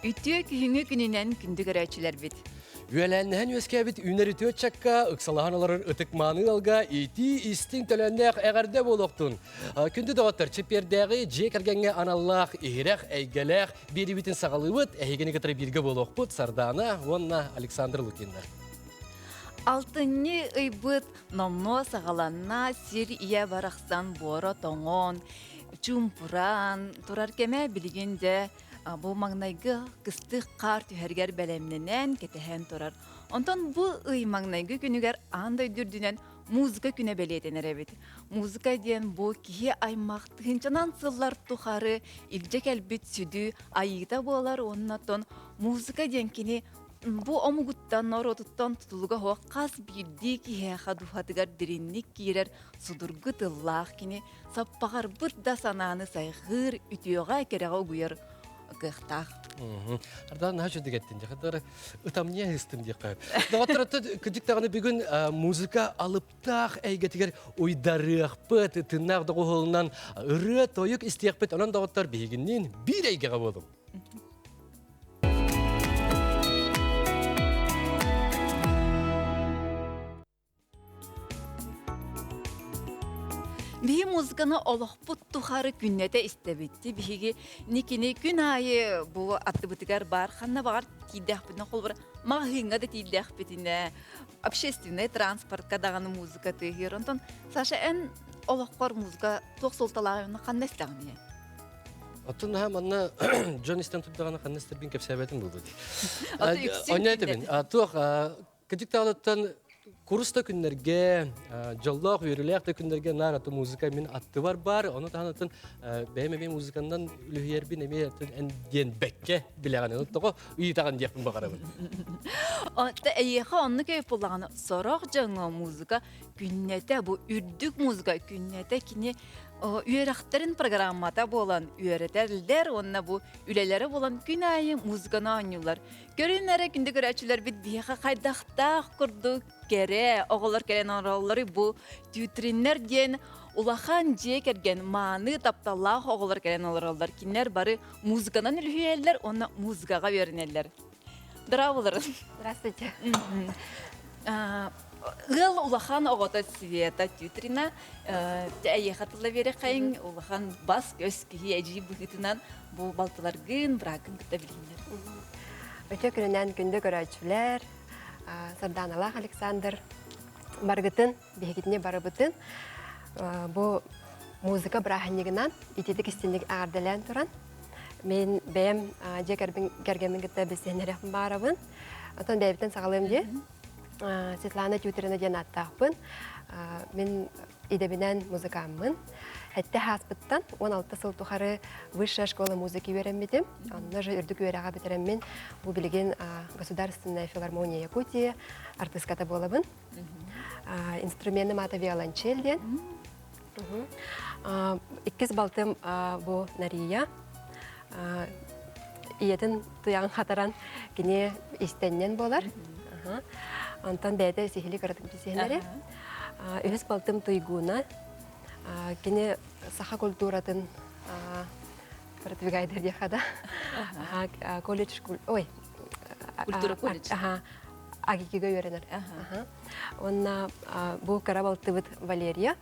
Үтүө күһүҥҥү күнүнэн күндү көрөөччүлэрбит. Үөлээннэһэн үөскээбит үүнэр үтүө ыччакка ыксалаһан олорор ытык-мааны ыалга итии истиҥ төлөннөөх эҕэрдэ буолуохтун. Күндү доҕоттор, чиппиэрдээҕи дьиэ кэргэҥҥэ аналлаах иһирэх, эйгэлээх биэриибитин саҕалыыбыт. Эһигини кытары бииргэ буолуохпут Сардаана уонна Александр Лукиннар. Алтынньы ыйбыт номнуо саҕаланна, сир ийэ барахсан буора тоҥон, чуумпуран турар кэмэ билигин дьэ бу маҥнайгы кыстык хаар түһэригэр бэлэмнэнэн, кэтэһэн турар. Онтон бу ый маҥнайгы күнүгэр аан дойду үрдүнэн музыка күнэ бэлиэтэнэр эбит. Музыка диэн бу киһи аймах тыһыынчанан сыллар тухары илдьэ кэлбит сүдү айыыта буолар уонна оттон музыка диэн кини бу омугуттан, норуотуттан тутулуга суох хас биирдии киһиэхэ дууһатыгар дириҥник киирэр судургу тыллаах кини саппаҕарбыт да санааны сайҕыыр, үтүөҕэ кэрэҕэ угуйар кыахтаах. Ардаан наһаа үчүгэй эттин. Дьахтар ытамньыйа ыһыстым диэххэ. Доҕоттор, кырдьык даҕаны бүгүн музыка алыптаах эйгэтигэр уйдарыахпыт, тыыннаах доҕуһуолунан ырыа-тойук истиэхпит. Онон доҕоттор биһигинниин биир эйгэҕэ буолуҥ. Биһи музыканы олохпут тухары күннэтэ истэбит. Биһиги никини күн аайы бу аттыбытыгар баар ханна баҕар тиийдэхпитинэ холобура маҕаһыыҥҥа да тиийдэхпитинэ общественнай транспортка даҕаны музыка тыаһыыр. Онтон Саша эн олоххор музыка туох суолталааҕын ханна истэҕиний? Оттон наһаа манна дьон истэн турдаҕына ханна истэрбин кэпсээбэтим буолуо дии. Онньо этэбин. Туох кырдьык даҕаныттан курус да күннэргэ, дьоллоох, үөрүүлээх да күннэргэ наар аты музыка мин аттыбар баар. Ону таһынан бэйэм эмиэ музыканнан үлүһүйэрбин эмиэ эн диэн бэккэ билэҕин. Тоҕо ыйытаҕын диэхпин баҕарабын. Эйиэхэ оннук өй буллаҕына сорох дьоҥҥо музыка күннэтэ бу үрдүк музыка күннэтэ кини үөрэхтэрин программата буолан үөрэтэллэр уонна бу үлэлэрэ буолан күн аайы музыканы оонньууллар. Көрүн эрэ күндү көрөөччүлэрбит биһиэхэ хайдахтаах курдук кэрэ оҕолор кэлэн олороллорүй бу тютриннэр диэн улахан дьиэ кэргэн мааны тапталлаах оҕолор кэлэн олороллор. Кинилэр бары музыканан үлүһүйэллэр уонна музыкаҕа үөрэнэллэр. Здравствуйте. Здравствуйте. Ыал улахан оҕото Света Тютрина эйиэхэ тылла биэрэхэйиҥ улахан бас-көс киһи эдьиий быһыытынан бу балтыларгын, бырааккын кытта билиһиннэр. Өтө күнүнэн күндү көрөөччүлэр, Сарданалаах Александр баргытын, биһигитини барыбытын бу музыка бырааһынньыгынан ититик истинник эҕэрдэлээн туран Мин бэйэм дьиэ кэргэммин кытта билсиһиннэриэхпин баҕарабын. Оттон бэйэбиттэн саҕалыам дии. Светлана Тютрина диэн ааттаахпын. Мин идэбинэн музыкааммын. Сэттэ ааспыттан 16 сыл тухары высшая школа музыки үөрэммитим. Онно же үрдүк үөрэҕэ бүтэрэммин бу билигин Государственная филармония Якутии артыыската буолабын. Инструменым аата виолончель диэн. Иккис балтым бу Нария. Ийэтин туйаҕын хатаран кини истэнньэн буолар. Онтон бэйэтэ сиһили кыратык билсиһинэри. Үһүс балтым Туйгуна. Кини саха культуратын продвигайдыр диэххэ да. Колледж, ой, Культура колледж. АГИКИга үөрэнэр. Уонна бу кыра балтыбыт Валерия.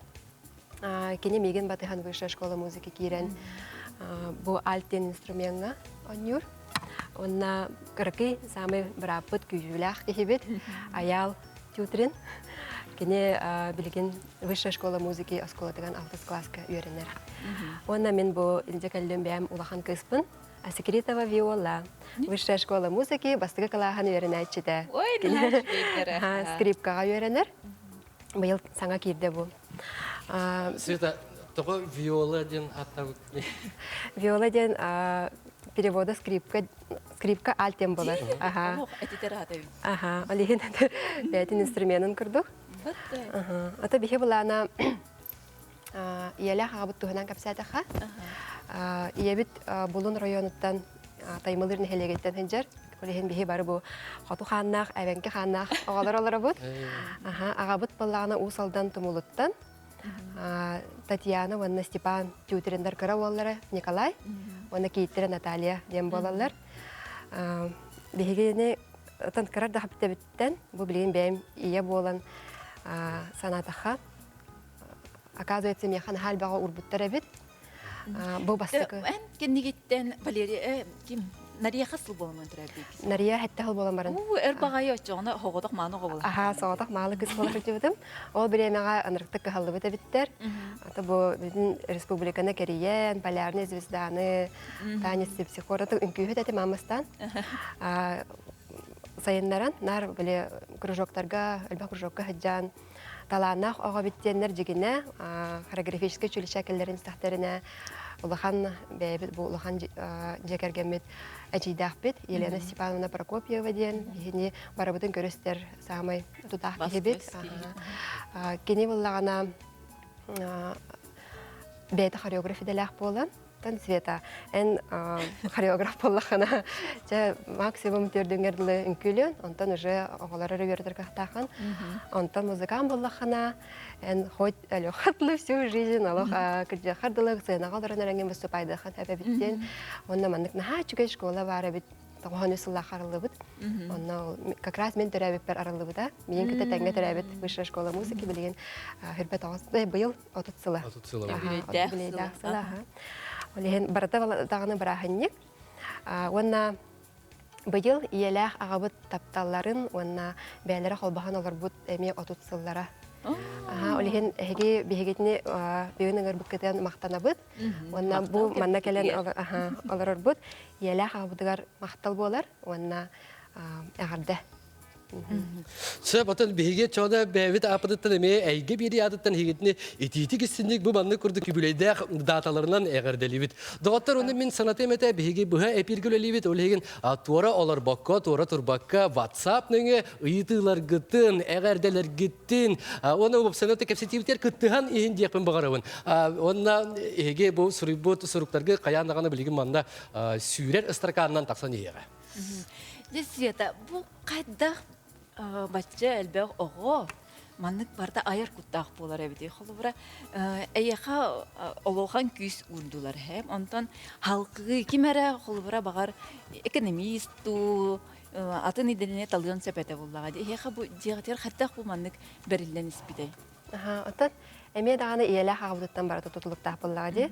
Кини миигин батыһан высшая школа музыки киирэн бу альт диэн инструмеҥҥа оонньуур. Уонна кыракый самый бырааппыт күүһүүлээх киһибит Аял Тютрин. Кини билигин высшая школа музыки оскуолатыгар алтыс класска үөрэнэр. Уонна мин бу илдьэ кэллим бэйэм улахан кыыспын Асекретова Виола, высшая школа музыки бастакы кылааһын үөрэнээччитэ. Ой, Скрипкаҕа үөрэнэр. Быйыл саҥа киирдэ бу. Света, тоҕо Виола диэн ааттаабыт? Виола диэн перевода скрипка скрипка альтен болар. Аха. Этитер аата Аха, ол иһин бэйэтин инструменын курдук. Ата биһи былаана Ийэлээх аҕабыт туһунан кэпсээтэххэ, ийэбит Булун районуттан Таймылыыр нэһилиэгиттэн сылдьар. Ол иһин биһи бары бу хоту хааннаах, эбэҥки хааннаах оҕолор олоробут. Аҕабыт буоллаҕына Уус Алдан Тумулуттан Татьяна уонна Степан Тютриндар кыра уоллара Николай уонна кийииттэрэ Наталья диэн буолаллар. Биһигини отон кырар да хаптэбиттэн бу билигин бэйэм ийэ буолан санаатахха оказывается миэхэ наһаа элбэҕи уурбуттар эбит. Бу бастакы. Эн кэннигиттэн Валерия ким Нария хас сыл буолан төрөөбүт? Нария хэтте сыл буолан баран. Уу, эр баҕайы оччоҕуна хоҕотох мааны оҕо буолар. Аха, соҕотох маалы кыс буола сылдьыбытым. Ол бириэмэҕэ ынырыктык кыһаллыбыт эбиттэр. Ата бу бүтүн республиканы кэрийэн, полярный звезданы, танец психораты үҥкүүһүт этим амыстан. Сайыннаран, нар били кружоктарга, элбэх кружокка сылдьан, талааннаах оҕо биттиэннэр дьигинэ хореографическай училище кэллэрин истэхтэринэ улахан бэйэбит бу улахан дьиэ кэргэммит эдьиийдээхпит Елена Степановна Прокопьева диэн биһини барыбытын көрүстэр саамай тутаах киһибит. Кини буллаҕына бэйэтэ хореограф идэлээх буолан Тан Света, эн хореограф буоллаххына, чэ максимум төрдүҥэр дылы үҥкүүлүөн, онтон уже оҕолор эрэ үөрэтэр кыахтааххын. Онтон музыкант буоллаххына, эн хоть Алёха всю жизнь олох кырдьыаххар дылы сценаҕа олорон эрэҥҥин выступайдыаххын сөп эбит диэн. Уонна маннык наһаа үчүгэй школа баар эбит. Тоҕоһону сыллаах арыллыбыт. Онно как раз мен төрөөбүппэр арыллыбыта. Миин кытта тэҥҥэ төрөөбүт высшая школа музыки билигин хүрбэ тоҕус быйыл 30 сыла. 30 сыла. Үбүлүөйдээх сыла. Ол иһин барыта даҕаны бырааһынньык. Уонна быйыл ийэлээх аҕабыт тапталларын уонна бэйэлэрэ холбоһон олорбут эмиэ 30 сыллара. Ол иһин эһиги биһигитини бүгүн ыҥырбыккытын махтанабыт. Уонна бу манна кэлэн олорорбут ийэлээх аҕабытыгар махтал буолар уонна эҕэрдэ. Сөп, отон биһиги чоно бэйэбит аапытыттан эмиэ эйгэ биэри аатыттан иһигитини итиитик истинник бу маннык курдук үбүлэйдээх дааталарынан эҕэрдэлиибит. Доҕоттор, ону мин санатыам этэ, биһиги быһа эпииргэ үлэлиибит, ол иһин туора олорбокко, туора турбакка WhatsApp нөҥүө ыйытыыларгытын, эҕэрдэлэргитин, уонна уопсайынан кэпсэтиибитигэр кыттыһан иһин диэхпин баҕарабын. Уонна эһиги бу суруйбут суруктаргы хайаан даҕаны билигин манна сүүрэр ыстаракаанынан тахсан иһиэҕэ. Дьэ, Света, бу хайдах бачча элбэх оҕо маннык барыта айар куттаах буолар эбитий? Холобура, эйиэхэ олохан күүс уурдулар һэ. Онтон халкыы ким эрэ холобура баҕар экономист дуу, атын идэни талыан сөп этэ буоллаҕа дии. Эһиэхэ бу дьиэҕитигэр хайдах бу маннык бэриллэн испитэй? Оттон эмиэ даҕаны ийэлээх аҕабытыттан барыта тутулуктаах буоллаҕа дии.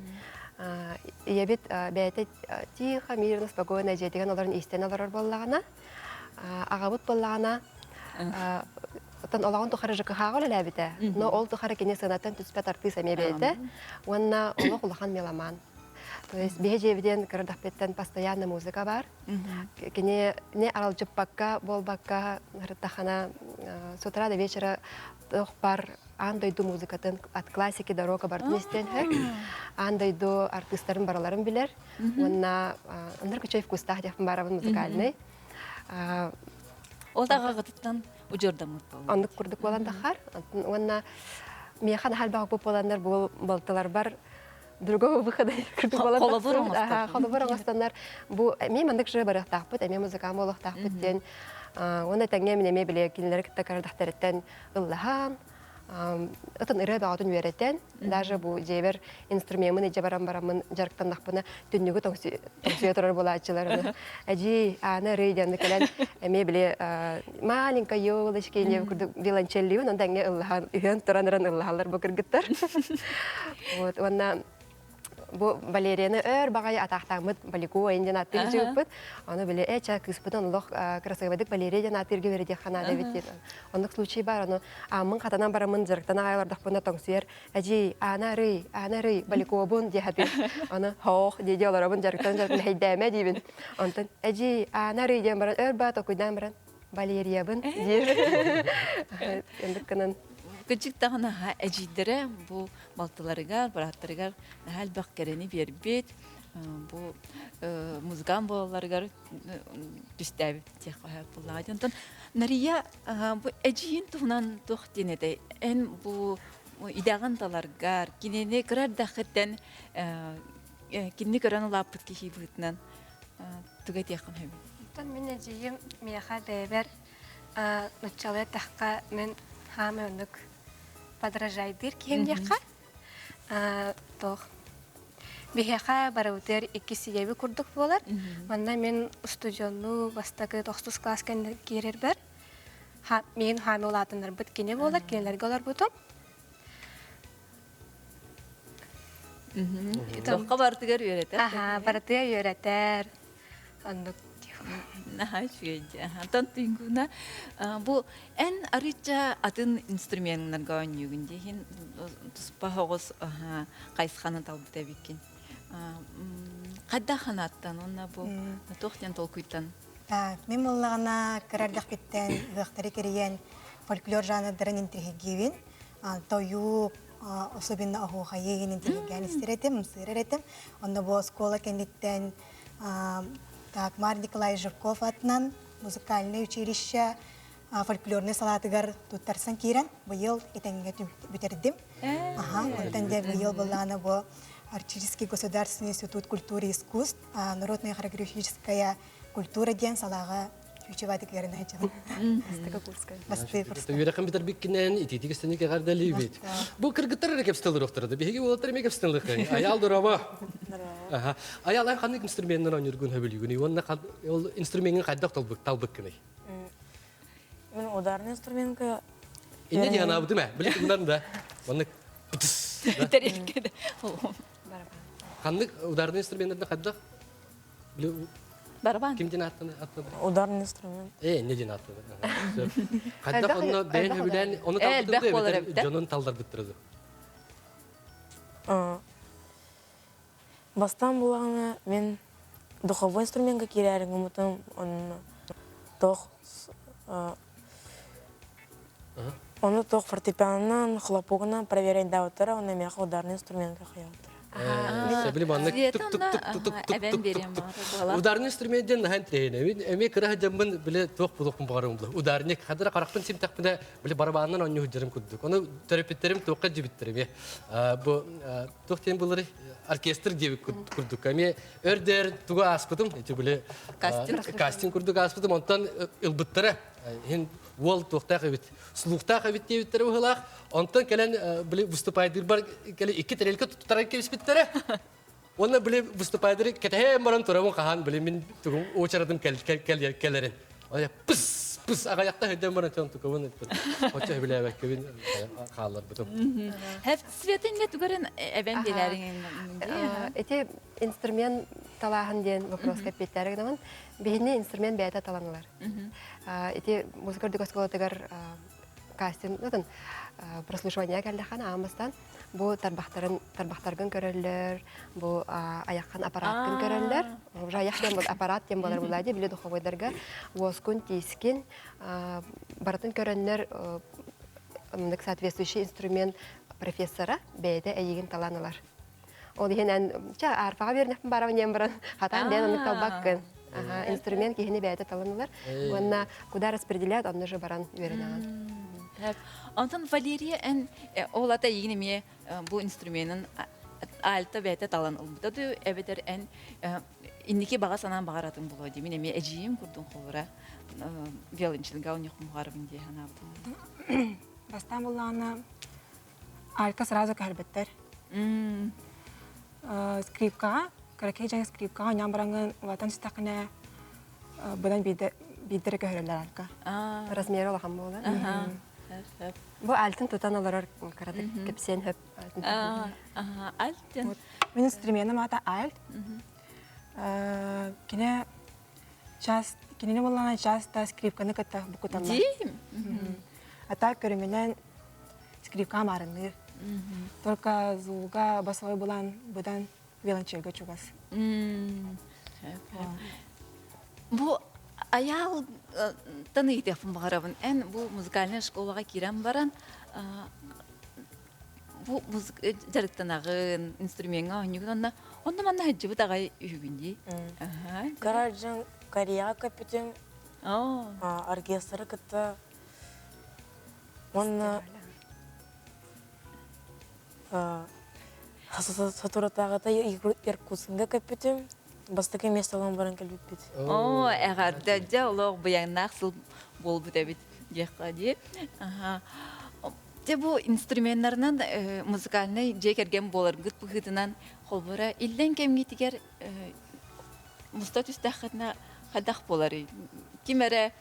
Ийэбит бэйэтэ тихо, мирно, спокойно дьиэтигэр олорон иистэн олорор буоллаҕына, аҕабыт буоллаҕына, оттон олоҕун тухары ЖКХ-ҕа үлэлээбитэ. Но ол тухары кини сыанаттан түспэт артыыс эмиэ бэйэтэ уонна олох улахан меломан. То есть биһи дьиэбитин кырдахпыттан постоянно музыка бар. Кини не аралдьыппакка буолбакка ырыттахана с утра до вечера туох бар аан дойду музыкатын от классики до рока бардын истэн хөр. Аан дойду артыыстарын бараларын билэр. Уонна ыныр күчэй вкустаах диэхпин барабын музыкальный. Ол даҕаҕытыттан удьуордаммыт буолла. Оннук курдук буолан тахар. Уонна миэхэ наһаа элбэх буоланнар бу балтыларбар другого выхода курдук буолан Холобур оҥостор. Холобур оҥостоннор бу эмиэ маннык же барыахтаахпыт, эмиэ музыкаан буолуохтаахпыт диэн уонна тэҥҥэ мин эмиэ били кинилэри кытта көрдөхтөрүттэн ыллаһан ытын ырыа бөҕөтүн үөрэтэн даже бу дьиэбэр инструмеммын илдьэ баран бараммын дьарыктаннахпына түннүгү тоҥсуйа турар буолааччылар эдьиий аана ырый диэн кэлэн эмиэ били маленькая елочка диэн курдук виолончеллиибин онно тэҥҥэ ыллаһан үһүөн туран ыран ыллаһаллар бу кыргыттар вот уонна бу Валерияны өр баҕайы атаахтааммыт Балико эйин диэн ааттыыр дьыыппыт. Аны били э ча кыыспытын олох красивайдык Валерия диэн ааттыырга үөрэтиэххэ наада эбит диэн. Оннук случай бар, ону ааммын хатанан бараммын дьарыктан аҕай олордохпуна тоҥсуйар эдьиий, аана арый, аана арый, Баликобун дии хатыыр. Аны хоох дии дии олоробун дьарыктан дьарыктан мэһэйдээмэ диибин. Онтон эдьиий, аана арый диэн баран өр баа токуйдаан баран Валериябын диир. Эндик гынан Кырдьык даҕаны эдьиийдэрэ бу балтыларыгар, бырааттарыгар наһаа элбэх кэрэни биэрбит, бу музыкант буолалларыгар түстээбит диэххэ буллаҕа. Онтон Нария бу эдьиийин туһунан туох диэн этэй? Эн бу идэҕин таларгар, кинини кыра эрдэххиттэн кинини көрөн улааппыт киһи быһыытынан тугу этиэххин сөбүй? Оттон мин эдьиийим миэхэ бэйэбэр нуччалыы эттэххэ мин хаамай оннук подражайдыыр киһим диэххэ туох. Биһиэхэ барыбытыгар иккис ийэбит курдук буолар. Манна мин устудьуоннуу бастакы тохсус кылаас кэннэ киирэрбэр миигин хаамыы улаатыннарбыт кини буолар, кинилэргэ олорбутум. Туохха барытыгар үөрэтэр. Аха, барытыгар үөрэтэр. Оннук. Наһаа үчүгэй дии. Онтон Туйгуна бу эн арыычча атын инструменнарга оонньуугун дии иһин туспа соҕус хайысханы талбыт эбиккин. Хайдах ханааттан уонна бу туох диэн толкуйтан? Мин буоллаҕына кыра эрдэхпиттэн ыһыахтары кэрийэн фольклор жанрдарын интириһиргиибин. Тойук, особенно оһуохайы иһин интириһиргээн истэр этим, ымсыырар этим. Онно бу оскуола кэнниттэн так, Марк Николаевич Жирков атынан музыкальное училище фольклорнай салаатыгар туттарсан киирэн быйыл этэҥҥэ бүтэрдим. Аха, онтон дьэ быйыл былаана бу Арктический государственный институт культуры и искусств, народная хореографическая культура диэн салааҕа Чучеватик үөрэнэ сылдьабын. Бастакы курска. Бастакы курска. Үөрэхин бүтэрбиккинэн итиитик истэник эҕэрдэлиибит. Бу кыргыттар эрэ кэпсэтэлэр да биһиги уолаттар эмиэ кэпсэтэлэр. Айаал дороба. Аха. Айаал эн ханнык инструменнар оонньуургун сөбүлүүгүнүй уонна ол инструмеҥҥин хайдах талбыккыный? Мен ударный инструментка Инне диэн анаабытым ээ. Били тылынан да. Маннык Тарелка. Ханнык ударный инструменнардан хайдах Барабан. Ким диэн ааттаны аттаны? Ударный инструмент. Э, не диэн ааттаны. Хайдах онно бэйэн хөбүлээн ону талбытын эбэтэр дьонун талларбыттара дуу? Бастаан булаҕына мен духовой инструментка киирээри гыммытым онно туох ону туох фортепианонан хлопогунан проверяйдаабыттара онно миэхэ ударный инструментка хайаабыттара Били маннык тук тук тук тук тук тук тук тук Ударный инструмент диэн наһаа интэриэһинэй. Эмиэ кыра сылдьаммын били туох булуохпун баҕарабын булар. Ударник хадара харахпын симтэхпинэ били барабаанынан оонньуу сылдьарым курдук. Ону төрөппүттэрим туохха дьибиттэр эмиэ. Бу туох диэн булары оркестр диэбит курдук. Эмиэ өр да тугу ааспытым. Ити били кастинг курдук ааспытым. Онтон ылбыттара. Иһин уол туохтаах эбит, слухтаах эбит диэбиттэрэ быһыылаах. Онтон кэлэн били выступайдыырбар кэлэ икки тарелка туттаран кэбиспиттэрэ. Уонна били выступайдыры кэтэһэн баран турабын хаһан били мин тугум уочаратым кэлэрин. Ой пыс пыс аҕайахта өйдөөн баран чон тукабын оччо сөбүлээбэккэбин хаалларбытым. Хэп светин не тугарын эбен билэрин Эти инструмент талааһын диэн вопроска эппиэттээри гынабын. Биһини инструмент бэйэтэ таланылар. Ити музыка үрдүк оскуолатыгар кастинг прослушивание кэллэхэн аан бастаан бу тарбахтарын тарбахтаргын көрөллөр, бу айаххын аппараткын көрөллөр. Уже аях диэн аппарат диэн буолар буолаа дии, били духовойдарга уоскун, тиискин барытын көрөннөр соответствующий инструмент профессора бэйэтэ эйигин талан ылар. Ол иһин эн ча арфаҕа биэрнэхпин барабын диэн баран хатаан бэйэн оннук талбаккын. Ага, инструмент киһини бэйэтэ талан ылар. Уонна куда распределяют, онно же баран үөрэнэҕин. Так. Онтон Валерия эн ол ата эйигин эмиэ бу инструменын альта бэйэтэ талан ылбыта дуу эбэтэр эн инники баҕа санаан баҕаратын буолуо дии мин эмиэ эдьиийим курдук холура виолончельга оонньуохпун баҕарабын дии санаабытым. Бастаан буллаҕына Алька сразу көһөрбүттэр. Скрипкаҕа, кыракый дьаҥ скрипкаҕа оонньоон бараҥҥын улаатан истэххинэ быдан биирдэ биирдэ эрэ көһөрөллөр алька. Размера улахан буолар. Бу альтын тутан олорор кыратык кэпсиэн хөп. Альтын. Мин инструменым аата альт. Кини час кинини буоллаҕына часто скрипканы кытта букуталлар. Дии. А так көрүҥүнэн скрипка маарынныыр. Только звуга басовой булан быдан виолончельга чугас. Бу Айаал ыйытыахпын баҕарабын. Эн бу музыкальнай школаҕа киирэн баран бу дьарыктанаҕын, инструмеҥҥа оонньуугун онно онно манна сылдьыбыт аҕай үһүгүн дии. Кыра Кореяҕа көппүтүм оркестры кытта Уонна соторутааҕыта Иркутскга көппүтүм. Бастакы миэстэ ылан баран кэлбиппит. Оо, эҕэрдэ дьэ олох быйаҥнаах сыл буолбут эбит диэххэ дии. Дьэ бу инструменнарынан музыкальнай дьиэ кэргэн буоларгыт быһыытынан холбура иллэҥ кэмҥитигэр муста түстэххитинэ хайдах буоларый? Ким эрэ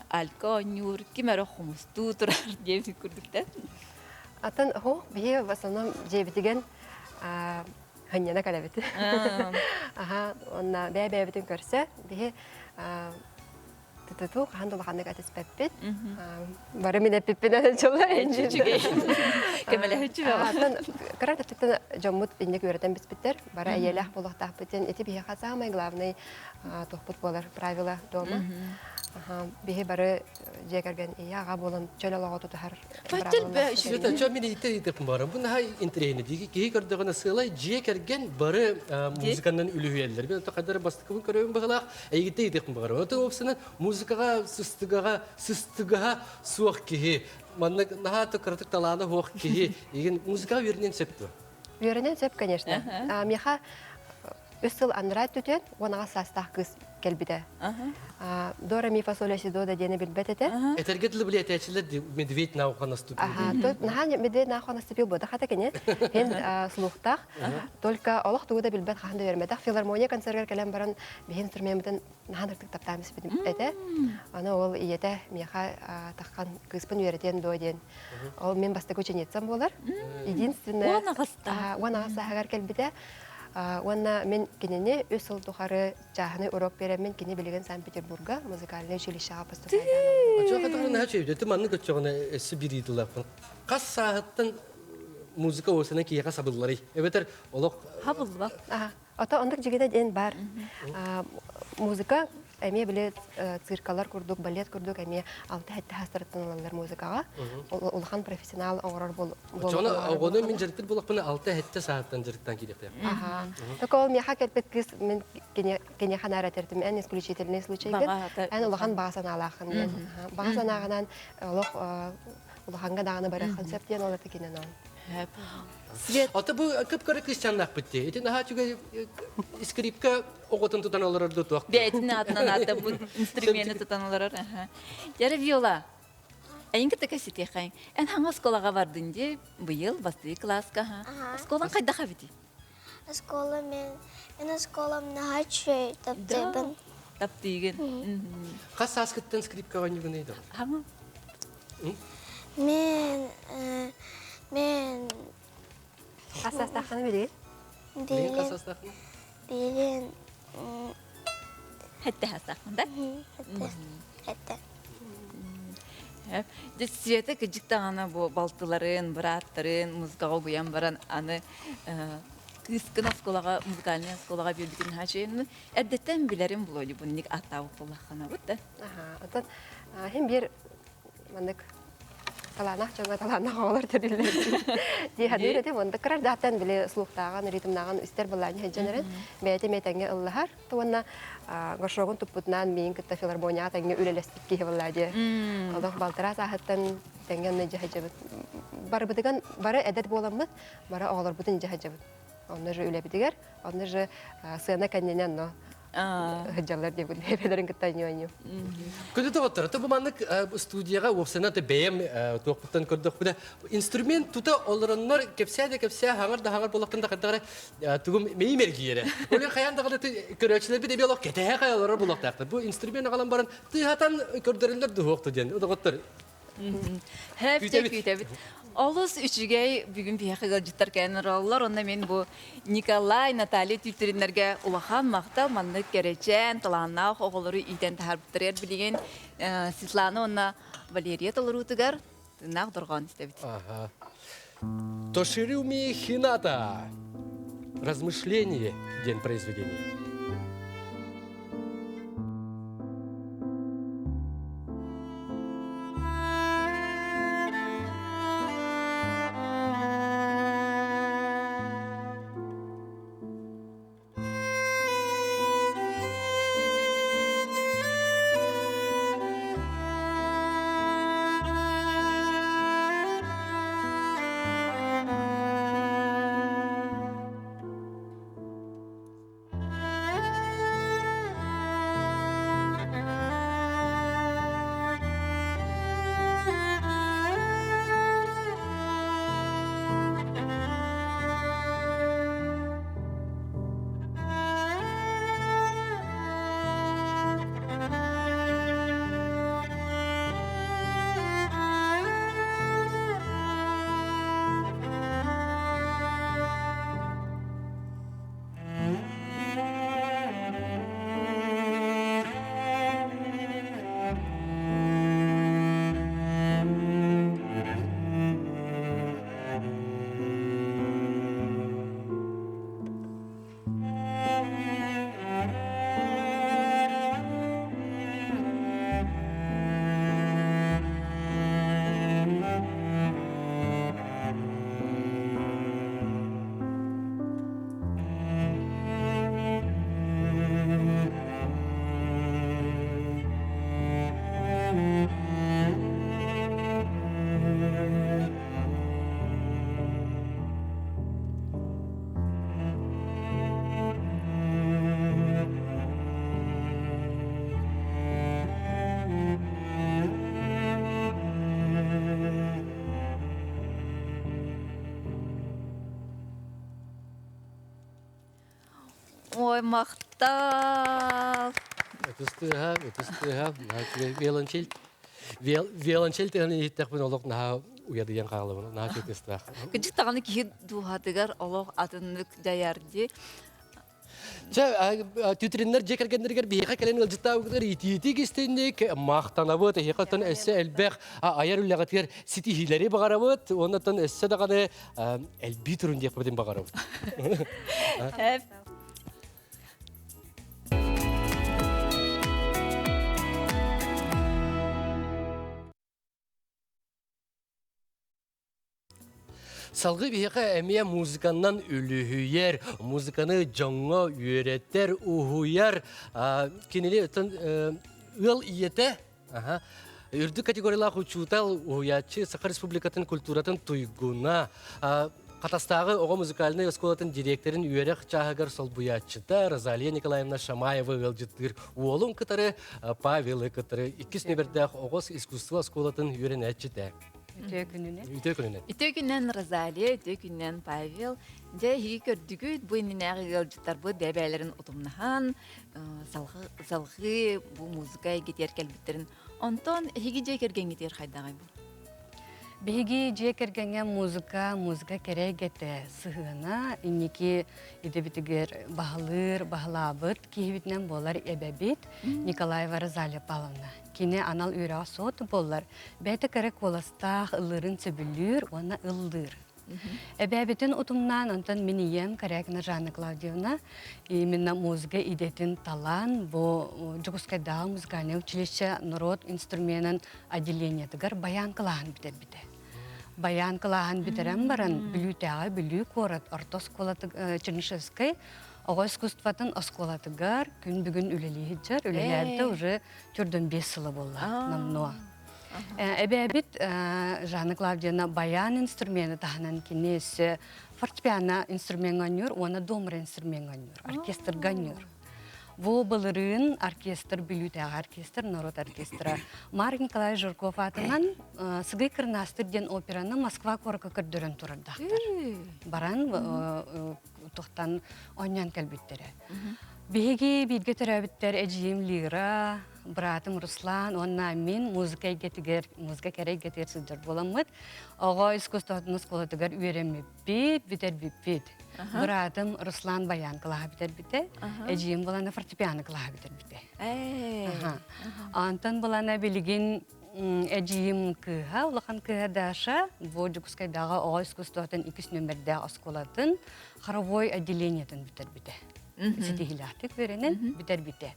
алька оонньуур, ким эрэ хомустуу турар диэбит курдуктар. Атын хо биһи в основном дьиэбитигэн хынньана кэлэбит. Аха, онна бэйэ-бэйэбитин көрсө биһи Туту хаһан да улаханнык этиспэппит. Бары мин эппиппин дьоло Үчүгэй. Көмөлөһүччү Атын кыра төттүттэн дьоммут инник үөрэтэн биспиттэр. Бары эйэлээх буолуохтаахпытын ити биһиэхэ самый главный туохпут буолар правила дома. Биһи бары дьиэ кэргэн ийэ аҕа буолан чөл олоҕу тутуһар Света, чё мин иитэ иитэ барым. Бу наһаа интэриэһинэй. Киһи көрдөҕүнэ сыалай дьиэ кэргэн бары музыканан үлүһүйэллэр. Мен хадары бастакыбын көрөбүн быһылаах. Эйигиттэ ыйытыахпын баҕарабын. Ото уопсанан музыкаҕа сыстыгаҕа сыстыгаһа суох киһи, манна наһаа да кыратык талаана суох киһи, игин музыкаҕа үөрэниэн сөп дуо? Үөрэнэн сөп, конечно. Миэхэ үс сыл анараа өттүтүн 18 саастаах кыыс кэлбитэ. До ре ми фа соль си до да диэни билбэт этэ. Этэргэ дылы билиэтээччилэр медведь на ухо наступил. Наһаа медведь на ухо наступил буода хата кини. Эн слухтаах. Только олох тугу да билбэт хаһан да үөрэммэтэх. Филармония концергар кэлэн баран биһи инструмеммытын наһаа ыртык таптаан испитим этэ. Аны ол ийэтэ миэхэ таххан кыыспын үөрэтиэн дуо диэн. Ол мин бастакы ученицам буолар. Единственное 18 сааһыгар кэлбитэ. Уонна мин кинини үс сыл тухары чааһынай урок биэрэммин кини билигин Санкт-Петербурга музыкальнай училищеҕа поступайдаан. Оччоҕо хатыгар наһаа үчүгэй. Маннык оччоҕуна өссө биир ыйытыылаахпын. Хас сааһыттан музыка уосана киһиэхэ сабылларый? Эбэтэр олох Хабыллыбат. Ото оннук дьигитэ диэн бар. Музыка эмиэ били циркалар курдук, балет курдук эмиэ алта-сэттэ саастарыттан ылаллар музыкаҕа. Улахан профессионал оҥорор бол Оччоҕуна оҕону мин дьарыктыр буоллахпына алта-сэттэ сааттан дьарыктаан киириэхтээх. Аха. Только ол миэхэ кэлбит кыыс мин киниэхэ наар этэртим эн исключительный случайгын эн улахан баҕа санаалааххын диэн. Баҕа санааҕынан олох улахаҥҥа даҕаны барыаххын сөп диэн ол это кинен ол. Свет. Ата бу кып-кыра кыысчааннаахпыт дии. Ити наһаа үчүгэй скрипка оҕотун тутан олорор да туох. Бэйэтин аатынан ааттаммыт инструмены тутан олорор. Яра Виола, эйин кытта кэситиэхэйин. Эн хаҥа оскуолаҕа бардын дии быйыл бастыы кылааска. Оскуолаҥ хайдах эбитий? Оскуола мен, мен оскуолам наһаа үчүгэй таптыыбын. Таптыыгын. Хас сааскыттан скрипкаҕа оонньуугунуй да? Хаҥа Мен, мен Хас саастааххына билигин? Билигин хас саастааххына? Билигин Хэтте саастааххын да? Хэтте. Хэтте. Дьэ Света кыдьык даҕаны бу балтыларын, бырааттарын музыкаҕа угуйан баран аны кыыскын оскуолаҕа, музыкальнай оскуолаҕа биэрбитин хаачыйын эрдэттэн билэрим булуо бунник ааттаабыт буоллаххына да. Аха, оттон хин биир маннык талааннаах дьоҥҥо талааннаах оҕолор төрүүллэр дии саныыр этим. Онто кырар дааттан били слухтааҕын, ритмнааҕын истэр былаанньа сылдьан эрэн бэйэтэ эмиэ тэҥҥэ ыллаһар. Уонна горшогун туппутунаан миигин кытта филармонияҕа тэҥҥэ үлэлэспит киһи буолла дии. Олох балтараа сааһыттан тэҥҥэ онно илдьэ сылдьабыт. Барыбытыган бары эдэр буоламмыт, бары оҕолорбутун илдьэ сылдьабыт. Онно же үлэбитигэр, онно же сыана кэннинэн но сылдьаллар диэбит бэйэлэрин кытта ньуонньу. Күндү доҕоттор, бу маннык студияҕа уопсайынан бэйэм туохпуттан көрдөхпүнэ инструмент тута олороннор кэпсээ да кэпсээ хаҥар да хаҥар буоллахтан да хайдах эрэ тугум мэйим эргийэрэ. Ол хайаан даҕаны көрөөччүлэрбит эбии олох кэтэһэ хайа олорор буолуохтаахтар. Бу инструмент аҕалан баран тыаһатан көрдөрөллөр дуһуохту диэн. Доҕоттор Хэп күүтэбит. Олус үчүгэй бүгүн биһиэхэ ыалдьыттар кэлэн олороллор. Онно мин бу Николай, Наталья Тютриннэргэ улахан махтал маннык кэрэчээн, талааннаах оҕолору иитэн таһаарбыттарыгар билигин Светлана уонна Валерия толоруутугар тыыннаах дорҕоон истэбит. Ага. Тошируми Хината. Размышление день произведения. Ой, махтал! Ытыс тыаһа, ытыс тыаһа, виолончель виолончель тыаһын иһиттэхпин олох наһаа уйадыйан хаалабын, наһаа үчүгэй тыастаах. Кыдьык даҕаны киһи дууһатыгар олох атыннык дьайар дии. Чэ, Түтриннэр дьиэ кэргэннэригэр биһиэхэ кэлэн ыалдьыттаабытыгар итиитик истинник махтанабыт. Эһиэхэ оттон өссө элбэх айар үлэҕитигэр ситиһиилэри баҕарабыт. Уонна оттон өссө даҕаны элбии турун диэхпитин баҕарабыт. Салгыы биһиэхэ эмиэ музыканнан үлүһүйэр, музыканы дьоҥҥо үөрэтэр, уһуйар кинини ыал ийэтэ үрдүк категориялаах учуутал, уһуйааччы, Саха Республикатын культуратын туйгуна, Хатастааҕы оҕо музыкальнай оскуолатын директорын үөрэх чааһыгар солбуйааччыта Розалия Николаевна Шамаева ыалдьыттыыр уолун кытары Павелы кытары иккис нүөмэрдээх оҕо искусство оскуолатын үөрэнээччитэ. Үтүө күнүнэн. Үтүө күнүнэн. Үтүө күнүнэн Розалия, үтүө күнүнэн Павел. Дьэ, эһиги көрдүгүт, бу иннинээҕи ыалдьыттарбыт бэйэ-бэйэлэрин утумнаһан, салҕыы бу музыка эйгэтигэр кэлбиттэрин. Онтон эһиги дьиэ кэргэҥҥитигэр хайдаҕый бу? Биһиги дьиэ кэргэҥҥэ музыка, музыка кэрэ эйгэтэ сыһыана инники идэбитигэр баһылыыр, баһылаабыт киһибитинэн буолар эбэбит Николаева Розалия Павловна. Кини анал үөрэҕэ суох буоллар, бэйэтэ кэрэ куоластаах ыллыырын сөбүлүүр уонна ыллыыр. Эбээбитин утумнаан, онтон мин ийэм Корякина Жанна Клавдиевна именно музыка идэтин талан, бу Дьокуускайдааҕы музыкальнай училище норуот инструменын отделениетыгар баян кылааһын бүтэрбитэ. Баян кылааһын бүтэрэн баран, Бүлүүтээҕи Бүлүү куорат орто оскуолаты Чернышевскай оҕо искусствотын оскуолатыгар күн бүгүн үлэлии сылдьар. Үлэлээбитэ уже төрдөн биэс сыла буолла номнуо. Эбээбит Жанна Клавдиевна баян инструмены таһынан кини өссө фортепиано инструмеҥҥа оонньуур уонна домра инструмеҥҥа оонньуур, оркестрга оонньуур. Бу былырыын оркестр Бүлүүтээҕи оркестр, норуот оркестра Марк Николаевич Жирков аатынан Сыгый Кырнаастыр диэн операны Москва куоракка көрдөрөн турардаахтар. Баран туохтан оонньоон кэлбиттэрэ. Биһиги бииргэ төрөөбүттэр эдьиийим Лира, быраатым Руслан уонна мин музыка эйгэтигэр, музыка кэрэ эйгэтигэр сылдьар буоламмыт, оҕо искусствотын оскуолатыгар үөрэммиппит, бүтэрбиппит. Быраатым Руслан баян кылааһа бүтэрбитэ, эдьиийим булана фортепиано кылааһа бүтэрбитэ. Онтон булана билигин Эдьиийим кыыһа, улахан кыыһа Даша, бу Дьокуускайдааҕы оҕо искусствотын иккис нүөмэрдээх оскуолатын хоровой отделениетын бүтэрбитэ. Ситиһиилээхтик үөрэнэн бүтэрбитэ.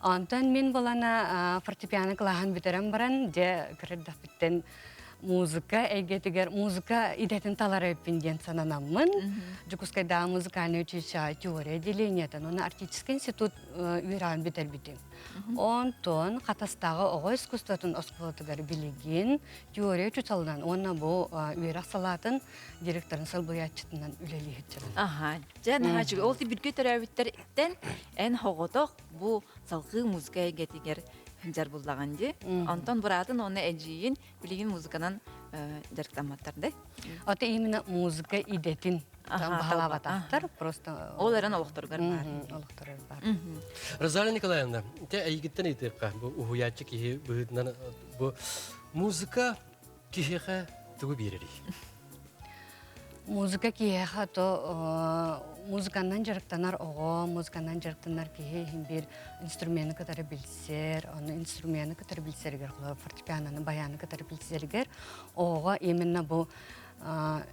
Онтон мин булана фортепиано кылааһын бүтэрэн баран, дьэ, кыра эрдэхпиттэн музыка эйгэтигэр музыка идэтин талар эбиппин диэн сананаммын, Дьокуускайдааҕы музыкальнай училище теория отделениетын уонна Арктический институт үөрэҕин бүтэрбитим. Онтон Хатастааҕы оҕо искусствотын оскуолатыгар билигин теория учууталынан уонна бу үөрэх салаатын директорын солбуйааччытынан үлэлии сылдьабын. Аха, дьэ наһаа үчүгэй. Ол биргэ төрөөбүттэртэн эн хоҕотох бу салгыы музыка эйгэтигэр дьар буллаҕын дии. Онтон быраатын уонна эдьиийин билигин музыканан дьарыктамматтар да? Ото именно музыка идэтин баһылаабатахтар, просто Ол эрэн олохторугар баар. Олохторугар баар. Розалия Николаевна, те эйигиттэн ыйытыахха, бу уһуйааччы киһи быһыытынан бу музыка киһиэхэ тугу биэрэрий? Музыка киһиэхэ то музыканнан дьарыктанар оҕо, музыканнан дьарыктанар киһи иһин биир инструмены кытары билсэр, ону инструмены кытары билсэригэр, фортепианоны, баяны кытары билсэригэр оҕоҕо именно бу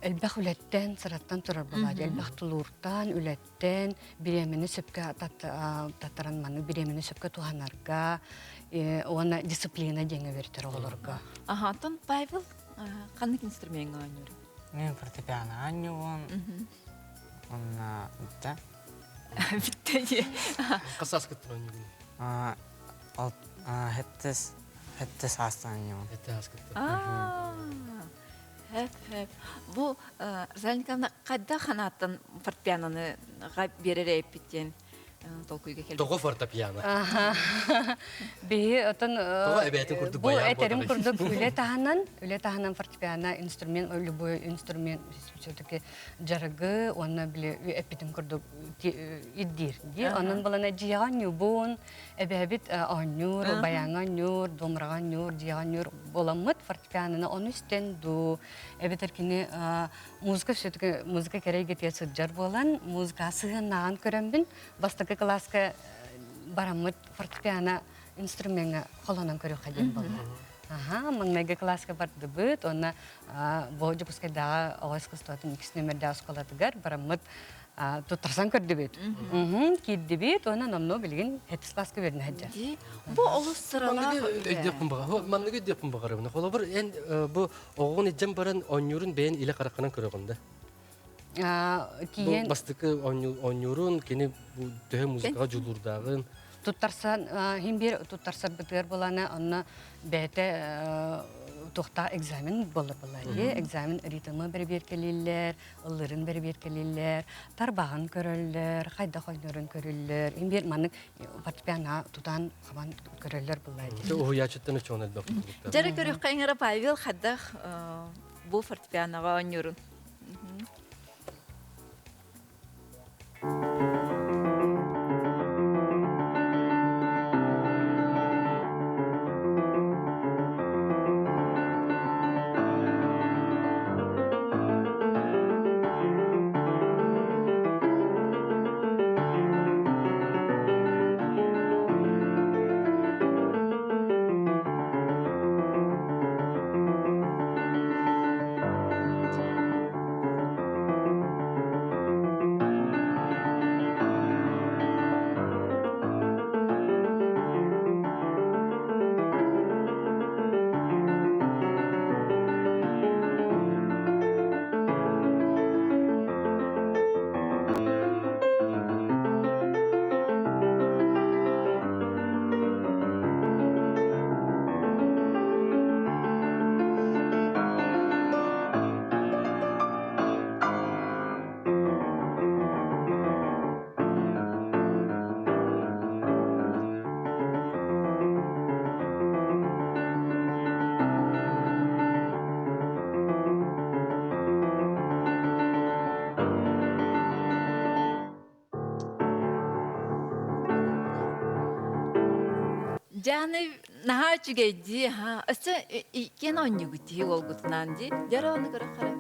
элбэх үлэттэн, сыраттан турар буолааччы, элбэх тулууртан, үлэттэн, бириэмэни сөпкө таттаран маннык бириэмэни сөпкө туһанарга уонна дисциплина диэҥҥэ үөрэтэр оҕолорго. Аха, оттон Павел ханнык инструмеҥҥа оонньуур? Мен фортепиано оонньуубун. Онно бүтэ. Бүттэ дии. Хас сааскыттан оонньуугун? Хэттес хэттэ саастан оонньуубун. Хэттэ сааскыттан. Хэп, хэп. Бу Розалия Николаевна хайдах ханааттан фортепианоны биэрэр эппит диэн? толкуйга кэлбит? Тоҕо фортепиано? Биһи отон Тоҕо эбээтин курдук бу баян этерим буоларый? курдук үлэ таһынан, үлэ таһынан фортепиано инструмент, любой инструмент все-таки дьарыгы уонна били эппитим курдук ирдиир. Ди онон балана дьиэҕэ оонньуубун, эбээбит оонньуур, баяҥҥа оонньуур, домраҕа оонньуур, дьиэҕэ оонньуур буоламмыт фортепианоны ону истэн дуу, эбэтэр кини музыка все-таки музыка кэрэ эйгэтигэр сылдьар буолан, музыка сыһыаннааҕын көрөммүн, бастакы кылааска бараммыт фортепиано инструмеҥҥа холонон көрүөххэ диэн буолла. Аха, маҥнайгы кылааска бардыбыт, уонна бу Дьокуускайдааҕы оҕо искусствотын иккис нүөмэрдээх оскуолатыгар бараммыт туттарсан көрдүбүт. Киирдибит уонна номнуо билигин сэттис класска үөрэнэ сылдьар. Бу олус сыралаах өйдүөхпүн баҕар. Манныгы өйдүөхпүн баҕарабын. Холобур, эн бу оҕоҕун илдьэн баран оонньуурун бэйэн илэ хараххынан көрөҕүн да? Киэн бастакы оонньуурун, кини бу төһө музыкаҕа дьулуурдааҕын. Туттарсан, хин биир туттарсарбытыгар булана, онно бэйэтэ туохтаах экзамен буолар буолла. Экзамен ритмы бэрэбиэркэлииллэр, ыллырын бэрэбиэркэлииллэр, тарбаҕын көрөллөр, хайдах ойнорун көрөллөр. Хин биир маннык фортепиано тутан хабан көрөллөр буолла. Уһуйааччыттан учуон элбэх Дьэрэ көрүөххэ иҥэрэ Павел хайдах бу фортепианоҕа оонньуурун. Дьааны наһаа үчүгэй дии, ха. Өссө иккиэн оонньуугут дии уолгутунаан дии. Дьара ону көрө хара.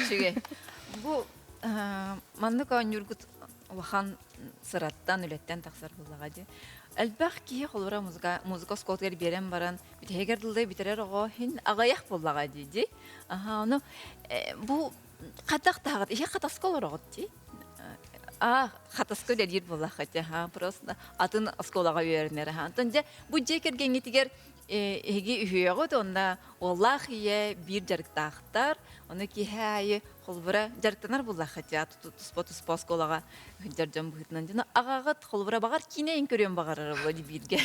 Үчүгэй. Бу маннык оонньуургут улахан сыраттан, үлэттэн тахсар буоллаҕа дии. Элбэх киһи холобура музыка музыка оскуолатыгар биэрэн баран бүтэһигэр дылы бүтэрэр оҕо иһин аҕыйах буоллаҕа дии дии. Аха, ону бу хатах таһаҕыт, иһи хатаска олороҕут дии. А, хатаска үлэлиир буоллахха дии, аха, просто атын оскуолаҕа үөрэнэр аха. Онтон дьэ бу дьиэ кэргэҥҥитигэр эһиги үһүөҕүт уонна уоллаах ийэ биир дьарыктаахтар, ону киһи аайы холобура дьарыктанар буоллахха дии, туспа-туспа оскуолаҕа сылдьар дьон быһыытынан дьоно аҕаҕыт холобура баҕар киинэйин көрүөн баҕарар буолуо дии бииргэ.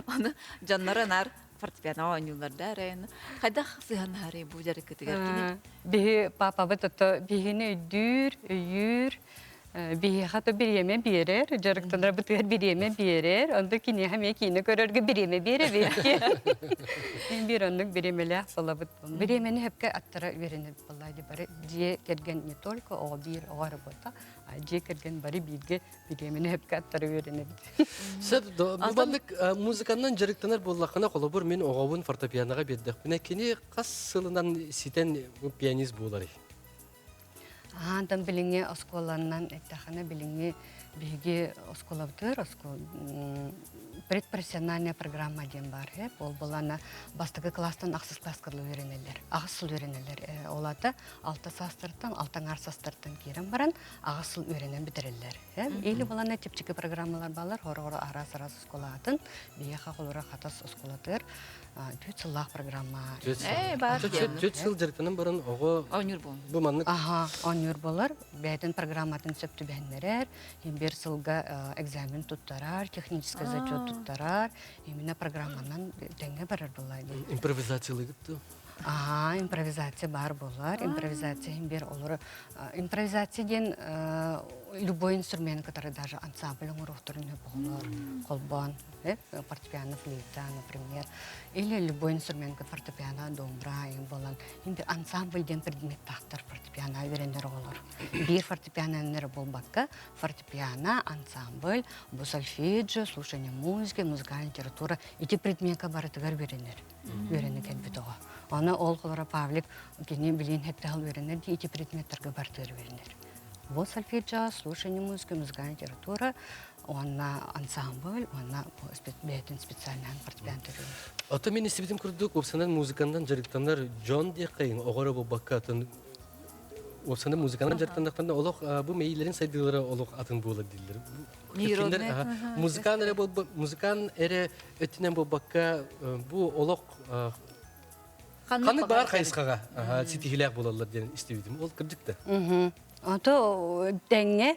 Ону дьонноро наар фортепиано оонньууллар да эрэ. Хайдах сыһыаннаһарый бу дьарыккытыгар кини? Биһи папабыт ото биһини өйдүүр, өйүүр, биһиэхэ то бириэмэ биэрэр, дьарыктанарбытыгар бириэмэ биэрэр, онто киниэхэ эмиэ киинэ көрөргө бириэмэ биэрэбит. Биир оннук бириэмэлээх буолабыт. Бириэмэни сөпкө аттара үөрэнэбит буоллаа дии бары дьиэ кэргэн не только оҕо биир оҕо эрэ буолта, а дьиэ кэргэн бары бииргэ бириэмэни сөпкө аттара үөрэнэбит. Сөп, бу маннык музыканнан дьарыктанар буоллаххына, холобур, мин оҕобун фортепианоҕа биэрдэхпинэ, кини хас сылынан ситэн пианист буоларый? Аантан билиҥҥи оскуоланан эттэххинэ, билиҥҥи биһиги оскуолабытыгар предпрофессиональная программа диэн баар һэ. Ол буолана бастакы класстан ахсыс класска дылы үөрэнэллэр. Аҕыс сыл үөрэнэллэр. Ол аата алта саастарыттан, алта аҥаар саастарыттан киирэн баран аҕыс сыл үөрэнэн бүтэрэллэр. Или буолана чэпчэки программалар бааллар, хороҕоро араас-араас оскуолатын, биһиэхэ холоро Хатас оскуолатыгар Түөрт сыллаах программа. Түөрт сыл дьарыктанан баран оҕо оонньуур буолар. Бу маннык. Аха, оонньуур буолар. Бэйэтин программатын сөп түбэһиннэрэр, бир сылга экзамен туттарар, технический зачет туттарар. Именно программанан тэҥҥэ барар буолар. Импровизациялыгыт дуо? Аха, импровизация баар буолар. Импровизация бир олору импровизация диэн любой инструмент кытары даже ансамбль оҥоруохтарын оҕолор холбоон фортепиано, флейта, например, или любой инструмент фортепиано, домбра буолан ансамбль диэн предметтаахтар фортепиано үөрэнэр оҕолор. Биир фортепиано буолбакка, фортепиано, ансамбль, бу сольфеджио, слушание музыки, музыкальная литература ити предмекка барытыгар үөрэнэр. Үөрэнэ кэлбит оҕо. Аны ол холоро Павлик кини билин хептэхыл үөрэнэр ди ити предметтарга барытыгар үөрэнэр. Бу сольфеджио, слушание музыки, музыкальная литература уонна ансамбль уонна бэйэтин специальнаан фортепиано төрүүр. Ото мин истибитим курдук уопсанан музыканнан дьарыктанар дьон диэххэйин оҕо эрэ буолбакка атын уопсанан музыканан дьарыктаннахтарына олох бу мэйиилэрин сайдыылара олох атын буолар дииллэр. Музыкант эрэ музыкант эрэ өттүнэн буолбакка бу олох ханнык баар хайысхаҕа ситиһиилээх буолаллар диэн истибитим. Ол кырдьык да. Ото тэҥҥэ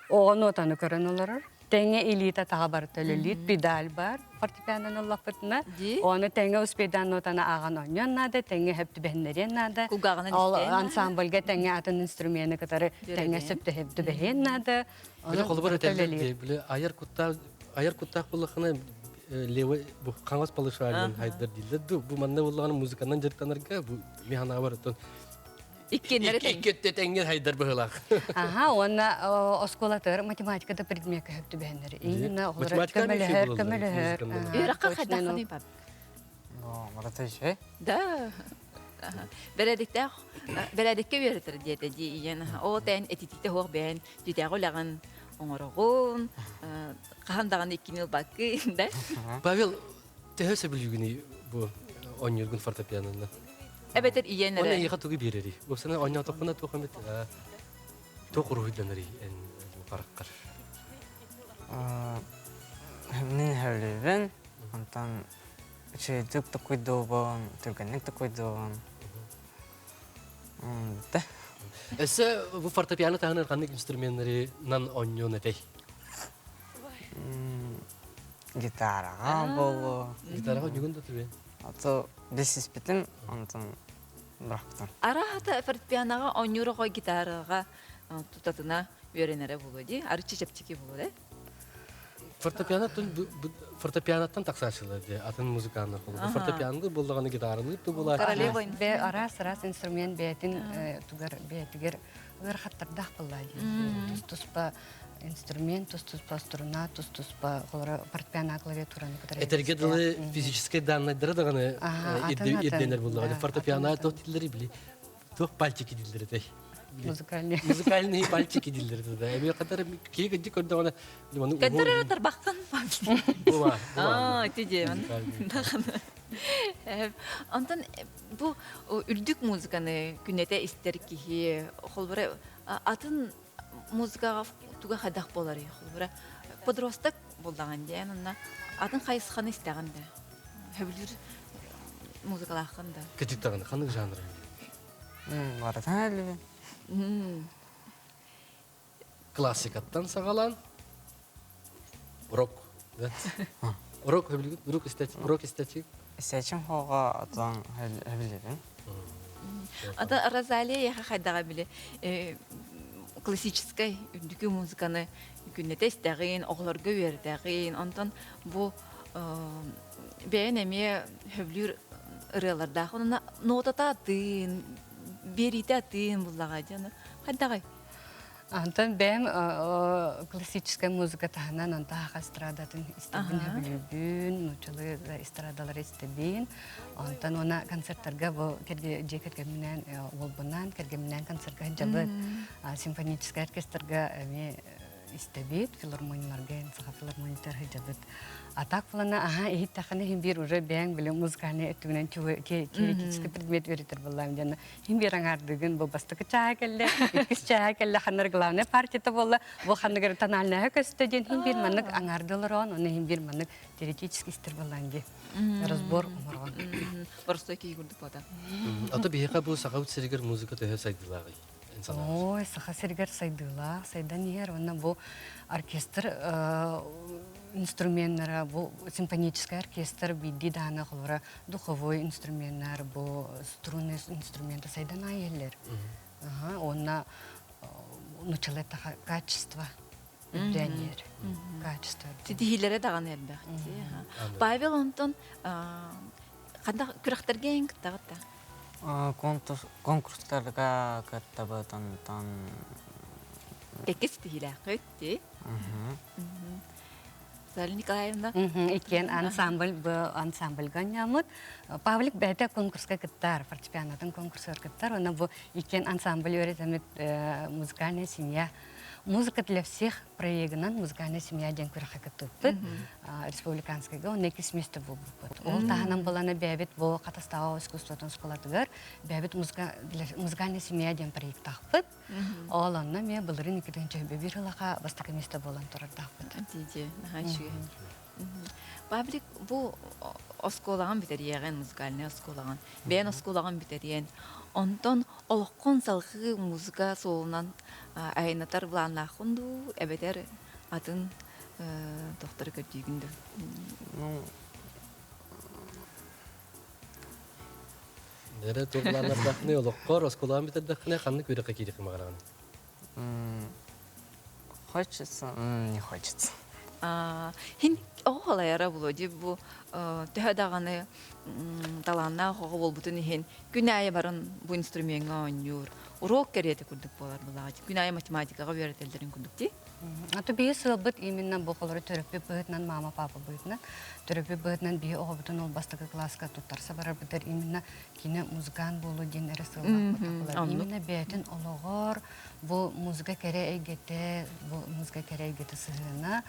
оҕону отону көрөн олорор. Тэҥҥэ илиитэ таҕа барыта үлэлиир педаль бар фортепианоны ыллахпытына. Оны тэҥҥэ успейдаан нотаны ааҕан оонньуон наада, тэҥҥэ хөп түбэһиннэриэн наада. Ол ансамбльга тэҥҥэ атын инструмены кытары тэҥҥэ сөп түбэһиэн наада. Били холобур этэллэр дии, били айар куттаах айар куттаах буоллаххына левый бу хаҥас полушариен хайдар дииллэр ду бу манна буоллаҕына музыканан дьарыктанарга бу мин санаабар оттон Иккиэннэрэ тэҥ. Икки өттө тэҥҥэ хайдар быһыылаах. Аха, уонна оскуолатыгар математика да предмеккэ сөп түбэһэннэр. Именно оҕолор көмөлөһөр, көмөлөһөр. Үөрэххэ хайдаххыный пап? Марата үчүгэй. Да. Бэрээдэктээх бэрээдэккэ үөрэтэр диэтэ дии ийэн. Оо тэн этитиитэ суох бэйэн дьиэтээҕи үлэҕин оҥороҕун, хаһан даҕаны иккини ылбаккын да. Павел, Төһө сөбүлүүгүнүй бу оонньуургун фортепианонан? Эбэтэр ийэн эрэ. Уонна эйиэхэ тугу биэрэрий? Уопсайынан оонньоотоххуна туох эмит туох уруһуйданарый эн хараххар? Мин сөбүлүүбүн. Онтон үчүгэйдик токуйдуубун, түргэнник токуйдуубун. Бүтэ. Өссө бу фортепиано таһынан ханнык инструменнарынан оонньуон этэй? Гитараҕа буолуо. Гитараҕа оонньуугун да түбэ? Ото билсиспитим, онтон бырахпытым. Арааһата фортепианоҕа оонньуур оҕо гитараҕа тутатына үөрэнэрэ буолуо дии. Арыччы чэпчэки буолуо да? Фортепианоттан фортепианоттан тахсааччылар дии атын музыканнар холобур фортепианолар буоллаҕына гитаралыыр да буолааччы. Бе араас-араас инструмент бэйэтин тугар бэйэтигэр ыарахаттардаах буоллаа дии. Тус-туспа инструмент, тус-туспа струна, тус-туспа холоро фортепиано клавиатураны кытары. Этэргэ дылы физическэй даннайдара даҕаны ирдэнэр буоллаҕа. Фортепиано туох дииллэрий били туох пальчики дииллэр этэй? Музыкальные. Музыкальные пальчики дииллэр да. Эми катар киһи кырдьык көрдөҕүнэ Кэтэр тарбаххын Була. Аа, ити диэмэн. Онтон бу үрдүк музыканы күнэтэ истэр киһи холбура атын музыкаҕа туга хайдах буоларый? Холобура, подросток буоллаҕын диэн, онно атын хайысханы истэҕин да, сөбүлүүр музыкалааххын да. Кырдьык даҕаны, ханнык жанр? Барытын элбин. Классикаттан саҕалаан, рок, да? Урок хөбүлүгүт, урок истэчи, урок истэчи. Истэчим хоға атан хөбүлүбүн. Ата Розалия яха хайдаға биле классическай үрдүкү музыканы күннете истэҕин, оҕолорго үөрдэҕин, онтон бу бэйэн эмиэ хөблүүр ырыалардаах онно нотата атын, биэриитэ атын буллаҕа дьону хайдаҕай? Антон бэйэм классическая музыка таһынан онто саха эстрадатын истэбин сөбүлүүбүн, нууччалыы эстрадалары истэбин. Онтон уонна концерттарга бу дьиэ кэргэмминээн уолбунаан кэргэмминээн концертка сылдьабыт. Симфоническай оркестрга эмиэ истэбит, филармонияларга саха филармониятыгар сылдьабыт. А так булана аха иһиттэххинэ иһин биир уже бэйэҥ били музыкальный өттүгүнэн теоретический предмет үөрэтэр буоллаам диэн Хин биир аҥаардыгын бу бастакы чааһа кэллэ, иккис чааһа кэллэ, ханнар главная партията буолла, бу ханныгар тональная көстө диэн хин биир маннык аҥаарды олорон, оны хин биир маннык теоретический истер буоллаан дии. Разбор оҥорон. Боростой киһи курдук буота. Ата биһиэхэ бу сахабыт сиригэр музыка төһө сайдыылааҕый? Ой, саха сиригэр сайдыылаах, сайдан иһэр. Уонна бу оркестр инструменнара, бу симфоническай оркестр биирдии даҕаны холобура духовой инструменнар, бу струнный инструменты сайдан аайыллар. Уонна нуччалыы качество үрдээн иһэр. Качество. Ситиһиилэрэ даҕаны элбэх. Павел онтон ханна күрэхтэргэ эн кыттаҕыт да? Конкурстарга кыттабыт онтон Кэккэ ситиһиилээххит дии. Наталья Николаевна. Иккиэн ансамбль бу ансамбльга оонньооммут. Павлик бэйэтэ конкурска кыттар, фортепианотын конкурсугар кыттар. Уонна бу иккиэн ансамбль үөрэтэммит музыкальная семья. Музыка для всех проегынан музыкальная семья диэн күрэххэ кыттыбыппыт. Республиканскайга уонна иккис место буолбуппут. Ол таһынан булана бэйэбит бу Хатастааҕы искусствотун школатыгар бэйэбит музыкальная семья диэн проектаахпыт. Ол онно эмиэ былырыын 2001 ылаха бастакы миэстэ буолан турардаахпыт. Дии, наһаа үчүгэй. Павлик, бу оскуолаҕын бүтэриэҕин, музыкальнай оскуолаҕын, бэйэн оскуолаҕын бүтэриэн, онтон олоххун салҕыы музыка суолунан айаннатар былааннааххын дуу, эбэтэр атын тохтору көрдүүгүн дуу? Ну, Нэрэ турлаанардаххыный олоххор, оскуолаҕын бүтэрдэххинэ ханнык үөрэххэ киириэххин баҕараҕын? Хочется, не хочется. Хин оҕо халайара булуо дии бу төһө даҕаны талааннаах оҕо буолбутун иһин күн аайы баран бу инструмеҥҥа оонньуур уруок кэриэтэ курдук буолар былааҕа күн аайы математикаҕа үөрэтэллэрин курдук дии А то биһи сыалбыт именно бу холору төрөппүт быһыытынан мама папа быһыытынан төрөппүт быһыытынан биһи оҕобутун ол бастакы кылааска туттарса барарбытыгар именно кини музыкант буолуо диэн эрэ сыаллаахпыт именно бэйэтин олоҕор бу музыка кэрэ эйгэтэ бу музыка кэрэ эйгэтэ сыһыана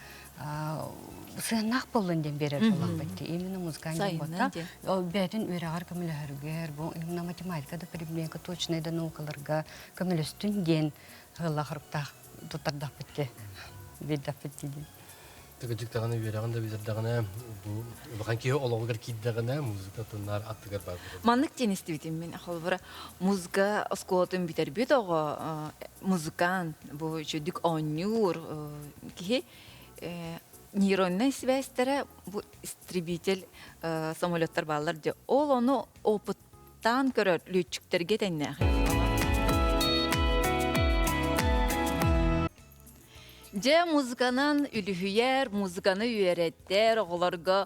сыһыаннаах буоллун диэн биэрэр буоллахпыт именно музыкант диэн буолта ол бэйэтин үөрэҕэр көмөлөһөрүгэр бу именно математика да предмекка точнай да наукаларга көмөлөстүн диэн сыаллаах соруктаах туттардахпыт дии биэрдэхпит дии Тыгыдьык даҕаны үөрэҕин да бүтэрдэҕинэ бу улахан киһи олоҕугар киирдэҕинэ музыка туннаар аттыгар бар Маннык диэн истибитим мин холобура музыка оскуолатын бүтэрбит оҕо музыкант бу үчүгдүк оонньуур киһи нейроннай связьтара бу истребитель самолеттар бааллар дии ол ону опыттаан көрөр лүөччүктэргэ тэҥнээх Дьэ, музыканан үлүһүйэр, музыканы үөрэттэр оҕолорго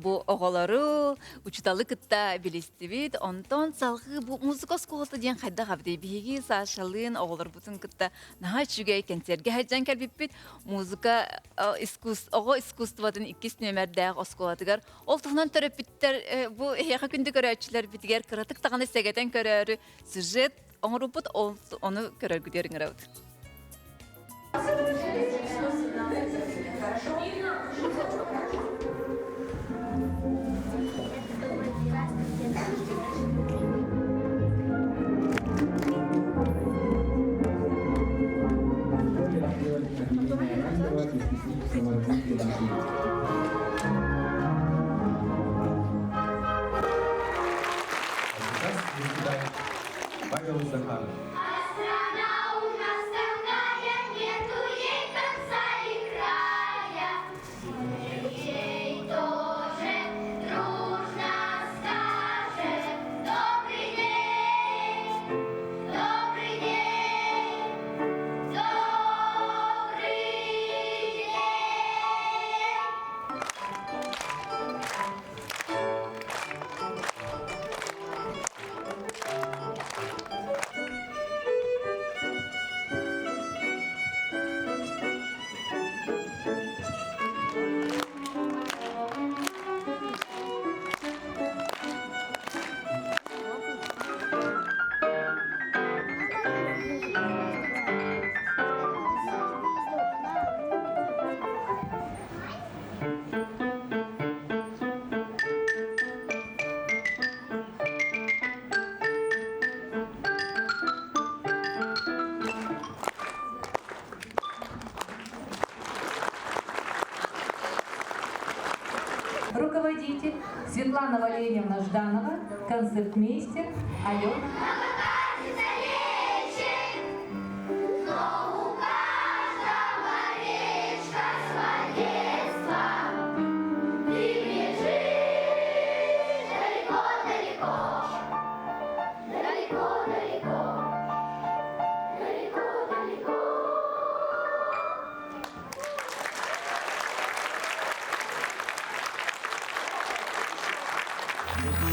бу оҕолору, учууталы кытта билистибит. Онтон салгыы бу музыка оскуолата диэн хайдах эбитий? Биһиги Сашалыын оҕолорбутун кытта наһаа үчүгэй кэнсиэргэ сылдьан кэлбиппит. Музыка оҕо искусствотын иккис нүөмэрдээх оскуолатыгар ол туһунан төрөппүттэр бу эһиэхэ күндү көрөөччүлэрбитигэр кыратык даҕаны сэгэтэн көрөөрү сюжет оҥорбут ону көрөргүтүгэр ыҥырабыт. Павел Захаров. А страна у нас такая, нету ей конца и края. Ей то Руководитель Светлана Валерьевна Жданова, концертмейстер Алена.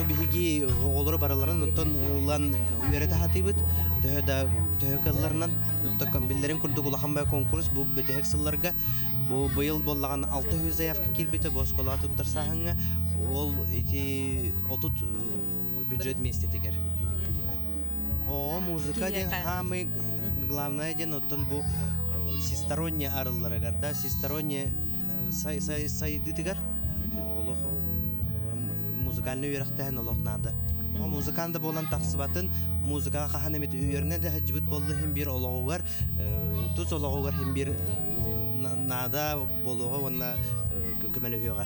Биһиги оҕолору барыларын оттон ылан үөрэтэ сатыыбыт. Төһө да төһө кыалларынан биллэрин курдук улахан бай конкурс бу бүтэһик сылларга бу быйыл буоллаҕына 600 заявка киирбитэ бу оскуолаҕа туттарсааһыҥҥа ол ити 30 бюджет миэстэтигэр. Оҕо музыка диэн хаамый главное диэн оттон бу всесторонне арылларыгар да всесторонне сайдыытыгар олох музыкальный үөрэхтээһин олох наада. Музыкант да буолан тахсыбатын, музыкаҕа хаһан эмит үөрэнэ да сылдьыбыт буолла иһин биир олоҕугар, тус олоҕугар иһин биир наада буолуоҕа уонна көмөлөһүөҕэ.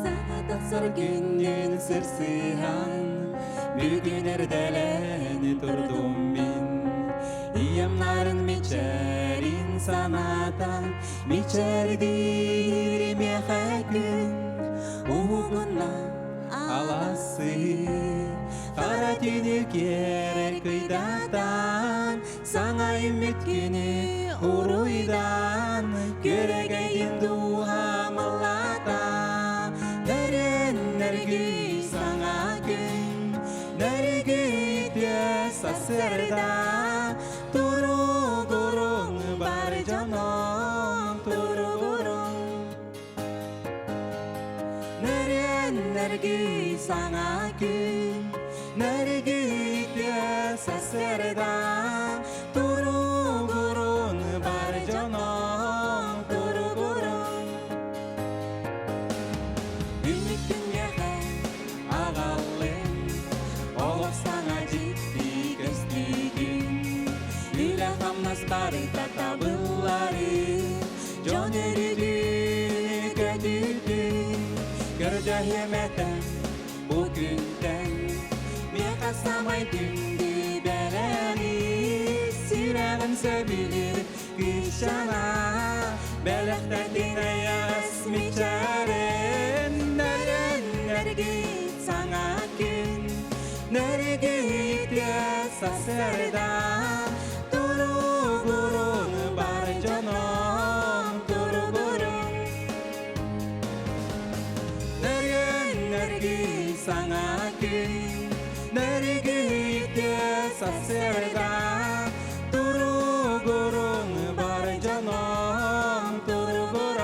Саҥа тахсар күннүүн сырсыһан, Бүгүн эрдэлээн турдум мин. Ийэм нарын мичээрин санаата, Мичээрдиир миэхэ күн уһугунна аласы Хара түүнү киэрэ кыйдатан Саҥа үмүт күнү уруйдан Күөрэгэйдин дууһам ыллата Нөрүөн-нөргүй саҥа күн Нөргүй үтүө сарсыарда Туругуруҥ бар дьоном, туругуруҥ. Нөрүөн нөргүй саҥа күн, нөргүй үтүө сарсыарда. Туругуруҥ бар дьоном, туругуруҥ. Үмүт күннээхэ аҕаллын, олох саҥа дьикти көстүүтүн. Үлэ-хамнас барыта табыллары, дьон өрүтүн көтүтүн. Көрдөһүөм этэ бу күнтэн, миэхэ самай күндү бэлэҕи, сүрэҕим сөбүлүүр кыысчаана, бэлэхтэтин эйэҕэс мичээрин, нөрүн саҥа күн, нөргүйдэ сарсыарда, туругурун бар дьоном, туругурун. Нөрүөн нөргүй саҥа күн, нөргүйдэ сарсыарда, туругурун бар дьоном, туругурун.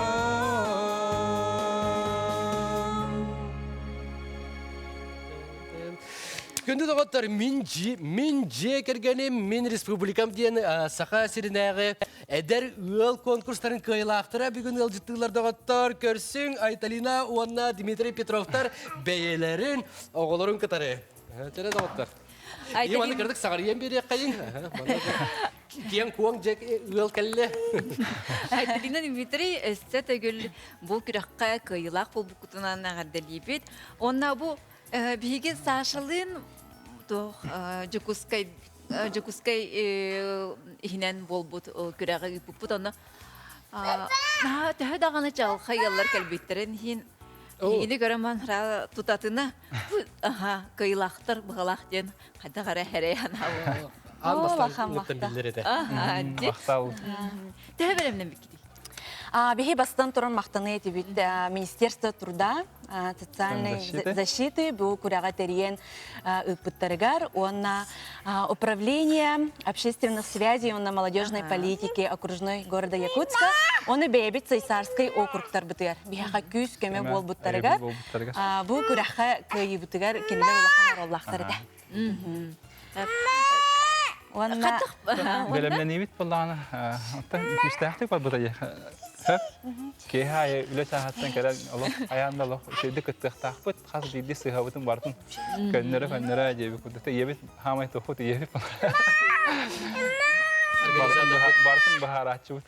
Күндү доҕоттор, мин мин дьиэ кэргэним, мин республикам диэн Саха сиринээҕи эдэр ыал конкурстарын кыайылаахтара бүгүн ыалдьыттыылар доҕоттор көрсүҥ Айталина уонна Дмитрий Петровтар бэйэлэрин оҕолорун кытары. Төрө доҕоттор. Иваны кырдык саҕарыйан биэриэххэйиҥ. Киэҥ-куоҥ дьэ ыал кэллэ. Айталина Дмитрий өссө төгүл бу күрэххэ кыайыылаах буолбуккутунан эҕэрдэлиибит. Уонна бу биһиги Сашалыын туох Дьокуускай Дьокуускай иһинэн буолбут күрэҕи ыыппыппыт. Онно төһө даҕаны чаҕылхай ыаллар кэлбиттэрин иһин Эһигини көрөн тутатына аха кыайыылаахтар быһалаах диэн хайдах эрэ хэрэй анаабы. Аан бастаан биллэр этэ. Махтал. Төһө бэлэмнэммиккитий? Биһи бастан туран махтаныы этибит Министерство труда, социальной защиты бу күрэҕэ тэрийэн ыыппыттарыгар уонна управление общественных связей уонна молодежной политики окружной города Якутска оны бэйэбит Сайсарскай округтарбытыгар биһиэхэ күүс көмө буолбуттарыгар бу күрэххэ кыайыыбытыгар кинилэр улахан оруоллаахтар этэ. Уонна Бэлэмнэниибит буоллаҕына, оттон күүстээхтик барбыта дии. Сөп. Киэһэ аайы үлэ чааһыттан кэлэн олох айаан да олох үчүгэйдик кыттыахтаахпыт. Хас биирдии сыыһабытын барытын көннөрө-көннөрө диэбит курдук. Ийэбит хаамай туохпут ийэбит барытын быһаарааччыбыт.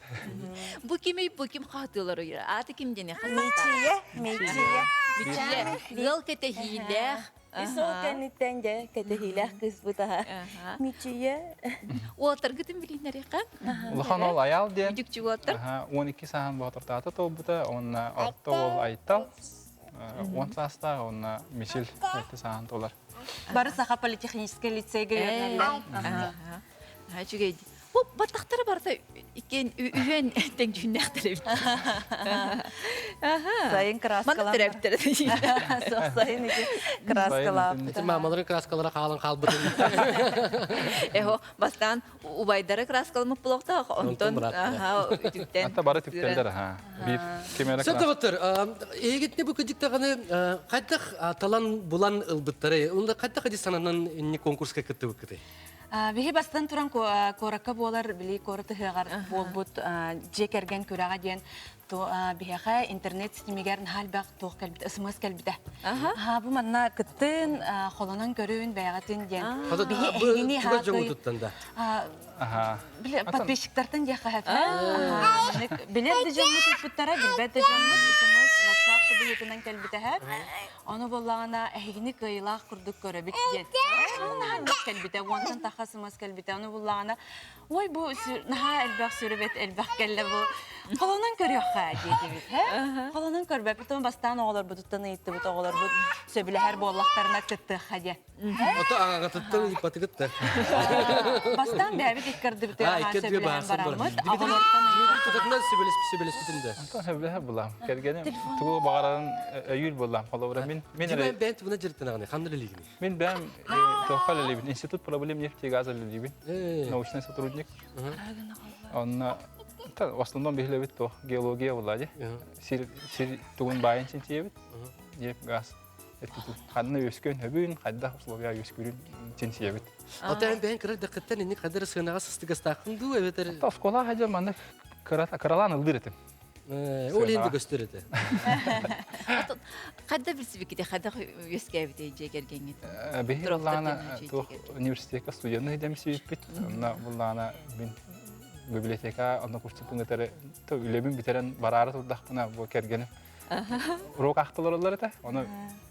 Бу кимий, бу ким хаһытыылар уйра? Ааты ким диэни? Мичийэ, Мичийэ. Мичийэ. Ыал кэтэһиилээх. Үс ол кэнниттэн дьэ кэтэһиилээх кыыспыт аха. Мичийэ. Уолаттаргытын билиннэриэххэ. Улахан ол Аял диэн. Үдүкчү уолаттар. 12 сааһын боотуртаата туолбута, уонна орто уол Айтал 10 саастаах, уонна Мичил 7 сааһын туолар. Бары Саха политехническэй лицейгэ үөрэнэллэр. Үчүгэй. Бу баттахтара барыта иккиэн үһүөн тэҥ дьүһүннээхтэр эбит. Сайын краскалаах. Манна төрөөбүттэр. Сайын ити краскалаах. Ити маамаларын краскалара хаалан хаалбытын. Эхо, бастаан убайдара краскаламмыт буолуохтаах, онтон үтүктэн. Ата бары түктэллэр аха. Биир ким эрэ Сөптөҕөттөр, эһигитини бу кыдьыктаҕаны хайдах талан булан ылбыттарай? Онда хайдах иди сананан инни конкурска кыттыбыккытай? Биһи бастан туран куоракка буолар били куорат ыһыаҕар буолбут дьиэ кэргэн күрэҕэ диэн биһиэхэ интернет ситимигэр наһаа элбэх туох кэлбитэ, смс кэлбитэ. Бу манна кыттын, холонон көрүн, бэйэҕитин диэн. Биһи эһигини туттан да. Били подписчиктартан диэххэ сөп. Билэр да дьоммут ыппыттара, билбэт да дьоммут смс, WhatsApp быһыытынан кэлбитэ. Ону буоллаҕына эһигини кыайыылаах курдук көрөбүт диэн. Наһаа элбэх кэлбитэ, уонтан таха смс кэлбитэ. Ону буллаҕына, ой бу наһаа элбэх сүрүбэт элбэх кэллэ бу. Холонон көрүөххэ диэтибит. Холонон көрбөппүт, оны бастаан оҕолорбутуттан ыйыттыбыт, оҕолорбут сөбүлэһэр буоллахтарына кыттыахха диэн. Ото аҕаҕытыттан ыйыппатыгыт да. Бастаан бэйэбит иккардыбытыгар сөбүлэһэн бараммыт. Оҕолортон Тутатынан сөбүлэспитин да. Антон сөбүлэһэр булам. Кэргэним тугу баҕарарын өйүүр буллам. Холобура мин мин эрэ бэйэн тугуна дьарыктанаҕыный? Ханна үлэлиигиний? Мин бэйэм туохха үлэлиибин? Институт проблем нефти и газа үлэлиибин. Научный сотрудник. Онно в основном биһилэбит туох геология буолла дии. Сир сир тугун баайын чинчийэбит. Нефть, газ. Ханна үөскүөн хөбүн, хайдах условия үөскүүрүн чинчийэбит. Ата эн бэйэн кыра дакыттан инник хадыр сыанаҕа сыстыгастааххын дуу эбэтэр Оскуола хадьа маннык кыралаан ылдыр этим. Ол иһин көстөр этэ. Хадда билсибикките, хадда үөскээбите дьиэ кэргэҥҥит? Биһи буллаана туох университетка студенты дэмсибиппит. Онно буллаана мин библиотека онно курсуппун кытары үлэбин бүтэрэн бараары турдахпына бу кэргэним Уруок ахтылар этэ. Ону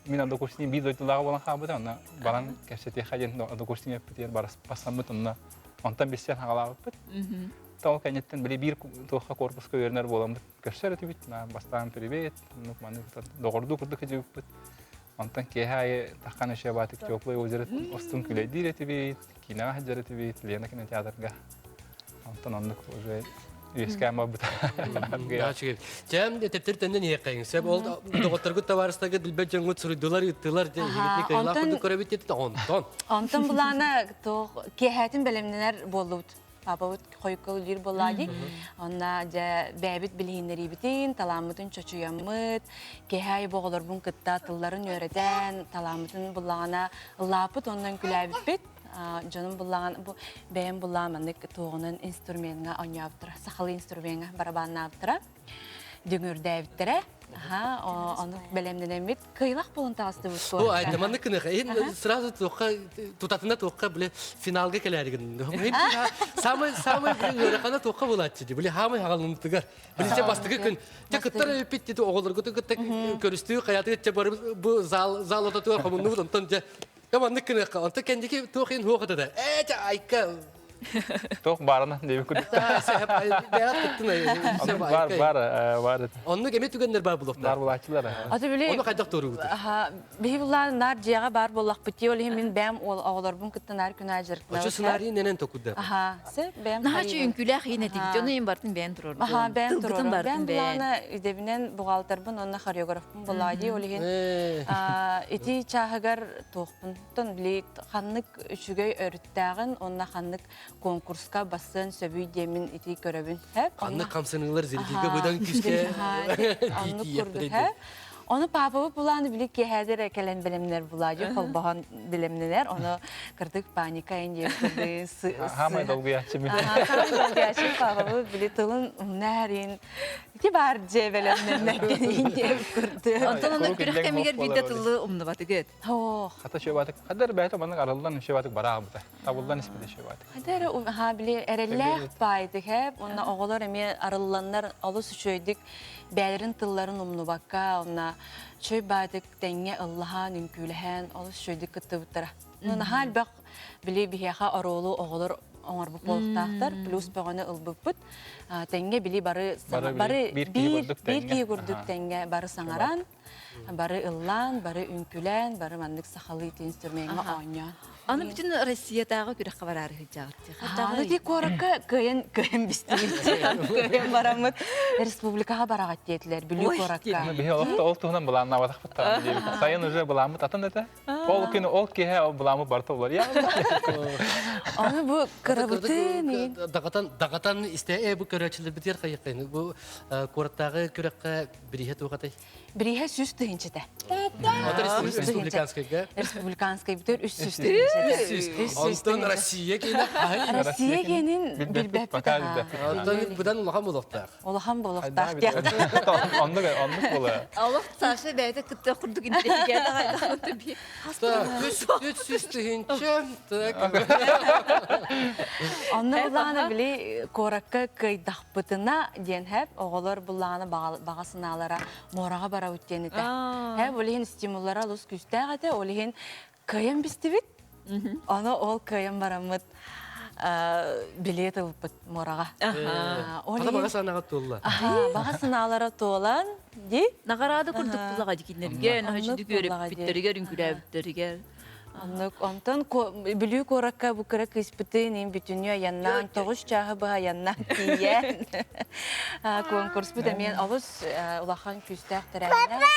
мин однокурсник биир дойдулааҕа буолан хаалбыта. Онно баран кэпсэтиэххэ диэн однокурсник эппитигэр барсаммыт онно онтон билсэн хаҕалаабыппыт. Ол кэнниттэн били биир туохха корпуска үөрэнэр буоламмыт көрсөр этибит. Бастаан привет, маннык доҕордуу курдук сылдьыбыппыт. Онтон киэһэ аайы таххан еще баатык теплый озеро устун күлэйдиир этибит, киинэҕэ сылдьар этибит, Лена кинотеатрга. Онтон оннук уже үөскээн барбыта. Чэм тептер төннөн иһиэххэйиҥ. Сөп ол доҕотторгут табаарыстаргыт билбэт дьоҥҥут суруйдулар, ыыттылар дьэ иһигитни кыайыылаах курдук көрөбүт диэт онтон. Онтон булаана туох киэһээтин бэлэмнэнэр буоллубут. Папабыт хойукка үлэлиир буоллаа дии. Онно дьэ бэйэбит билиһиннэриибитин, талааммытын чочуйаммыт, киэһэ аайы оҕолорбун кытта тылларын үөрэтэн, талааммытын буллаҕына ыллааппыт уонна үҥкүүлээбиппит. Дьонум буллаҕын бу бэйэм буллаҕым маннык туоҕунан инструмеҥҥа оонньообуттара, сахалыы инструмеҥҥа барабаннаабыттара, дүҥүрдээбиттэрэ. Аха, ону бэлэмнэнэммит кыайылах буолан таҕыстыбыт О, айда маннык гыныха. Ин сразу туохха тутатына туохха бile финалга кэлээригин. Самый самый ыарахана туохха булааччы ди. Бile хаамай хагалынтыгар. Бile те бастыкы күн. Те кыттар өппит дии оҕолоргутун кытта көрүстүү хаятыгы те бары бу зал зал ототугар хомуннубут онтон же Я маннык гыныахха. Онтон кэнники туох иһин хуох да. Ээ, чэ, айка. Туох баарына диэбит курдук. Бар, бар, бар. Оннук эми түгэннэр бар булуохтар. Бар булааччылар. Аты били Ону хайдах туоругут? Биһи буллаан наар дьиэҕэ баар буоллахпыт дии, ол иһин мин бэйэм оҕолорбун кытта наар күн аайы дьарыктанабын. Очо сценарий нэнэн токуда. Аха, се бэйэм Наһаа үчүгэй үҥкүүлээх иһин этигит. Дьону иһин бартын бэйэн турордум. Аха, бэйэм Тылгытын туруорум. бартын Бэйэм бэйэн. булаана идэбинэн бухгалтербын уонна хореографпын буллаа дии, ол иһин ити чааһыгар туохпун тон били ханнык үчүгэй өрүттээҕин уонна ханнык конкурска бассыан сөбүй диэмин ити көрөбүн. Ханнык хамсаныылар зрительгэ быдан күүскэ Оннук курдук. Оны папабы булааны били киэһээдер кэлэн бэлэмнэр булаадьы холбоһон билэмнэнэр. Ону кырдык паника ин диэбитэ. Хаамай долгуйааччы мин. Хаамай долгуйааччы папабы били тылын умнаарин Ити баар дьиэ бэлэмнэннэргин диэбит курдук. Онтон аны күрэх кэмигэр биирдэ тылы умнубатыгыт. Ох. Хата шөбатык. Хаддар бэйэтэ маннык арыллан шөбатык бараабыта. Табыллан испитэ шөбатык. Хаддар ха били эрэллээх баайдык хэп. Онна оҕолор эмиэ арылланнар олус үчүгэйдик бэйэлэрин тылларын умнубакка, онна чөй баайдык тэҥҥэ ыллаһан, үҥкүүлэһэн олус үчүгэйдик кыттыбыттара. Наһаа элбэх били биһиэхэ оруолу оҕолор оҥорбут буолуохтаахтар, плюс бөҕөнү ылбыппыт. Тэҥҥэ били бары бары биир киһи курдук тэҥҥэ бары саҥаран, бары ыллаан, бары үҥкүлээн, бары маннык сахалыы инструмеҥҥа оонньоон. Аны бүтүн Россиятааҕы күрэххэ бараары сылдьаҕыт. Аны ти куоракка кыайан кыайан бистибит. Кыайан бараммыт республикаҕа бараҕат диэтилэр Бүлүү куоракка. Биһи ол туһунан былааннаабатахпыт даҕаны диэбит. Сайын уже былааммыт атын этэ. Ол күн ол киһи ол буламы барыта уларыйа. Аны бу кырабытын Дагатан дагатан истэ э бу көрөөчүлэрбитигэр хайыххайны бу куораттааҕы күрэххэ бирииһэ туохатай? Бирииһэ 100 тыһыынчата. Ото республиканскайга? Республиканскай бүтэр 300 тыһыынчата. Онтон Россия киэнэ хаһый? Россия киэнин билбэппит. Онтон будан улахан буолуохтаах. Улахан буолуохтаах Оннук оннук буола. Олох Саша бэйэтэ кытта курдук интеллигент Үс тыһыынча. Онно булаана били куоракка кыайдахпытына диэн хэп оҕолор буллаана баҕа санаалара муораҕа барабыт диэн этэ. Хэп ол иһин стимуллара олус күүстээх этэ, ол иһин кыайан бистибит. Ону ол кыайан бараммыт билиэт ылбыт муораҕа. Ата баҕа санааҕа туолла. Баҕа санаалара туолан, ди. Наҕараада курдук булаҕа дикиннэргэ, наһычыды көрөппүттэригэр, үҥкүлээбиттэригэр. Оннук, онтон Бүлүү куоракка бу кыра кыыспытын ин бүтүннүү айаннаан, тоҕус чааһы быһа айаннаан тиийэн конкурспут эмиэ олус улахан күүстээх тэрээһиннээх.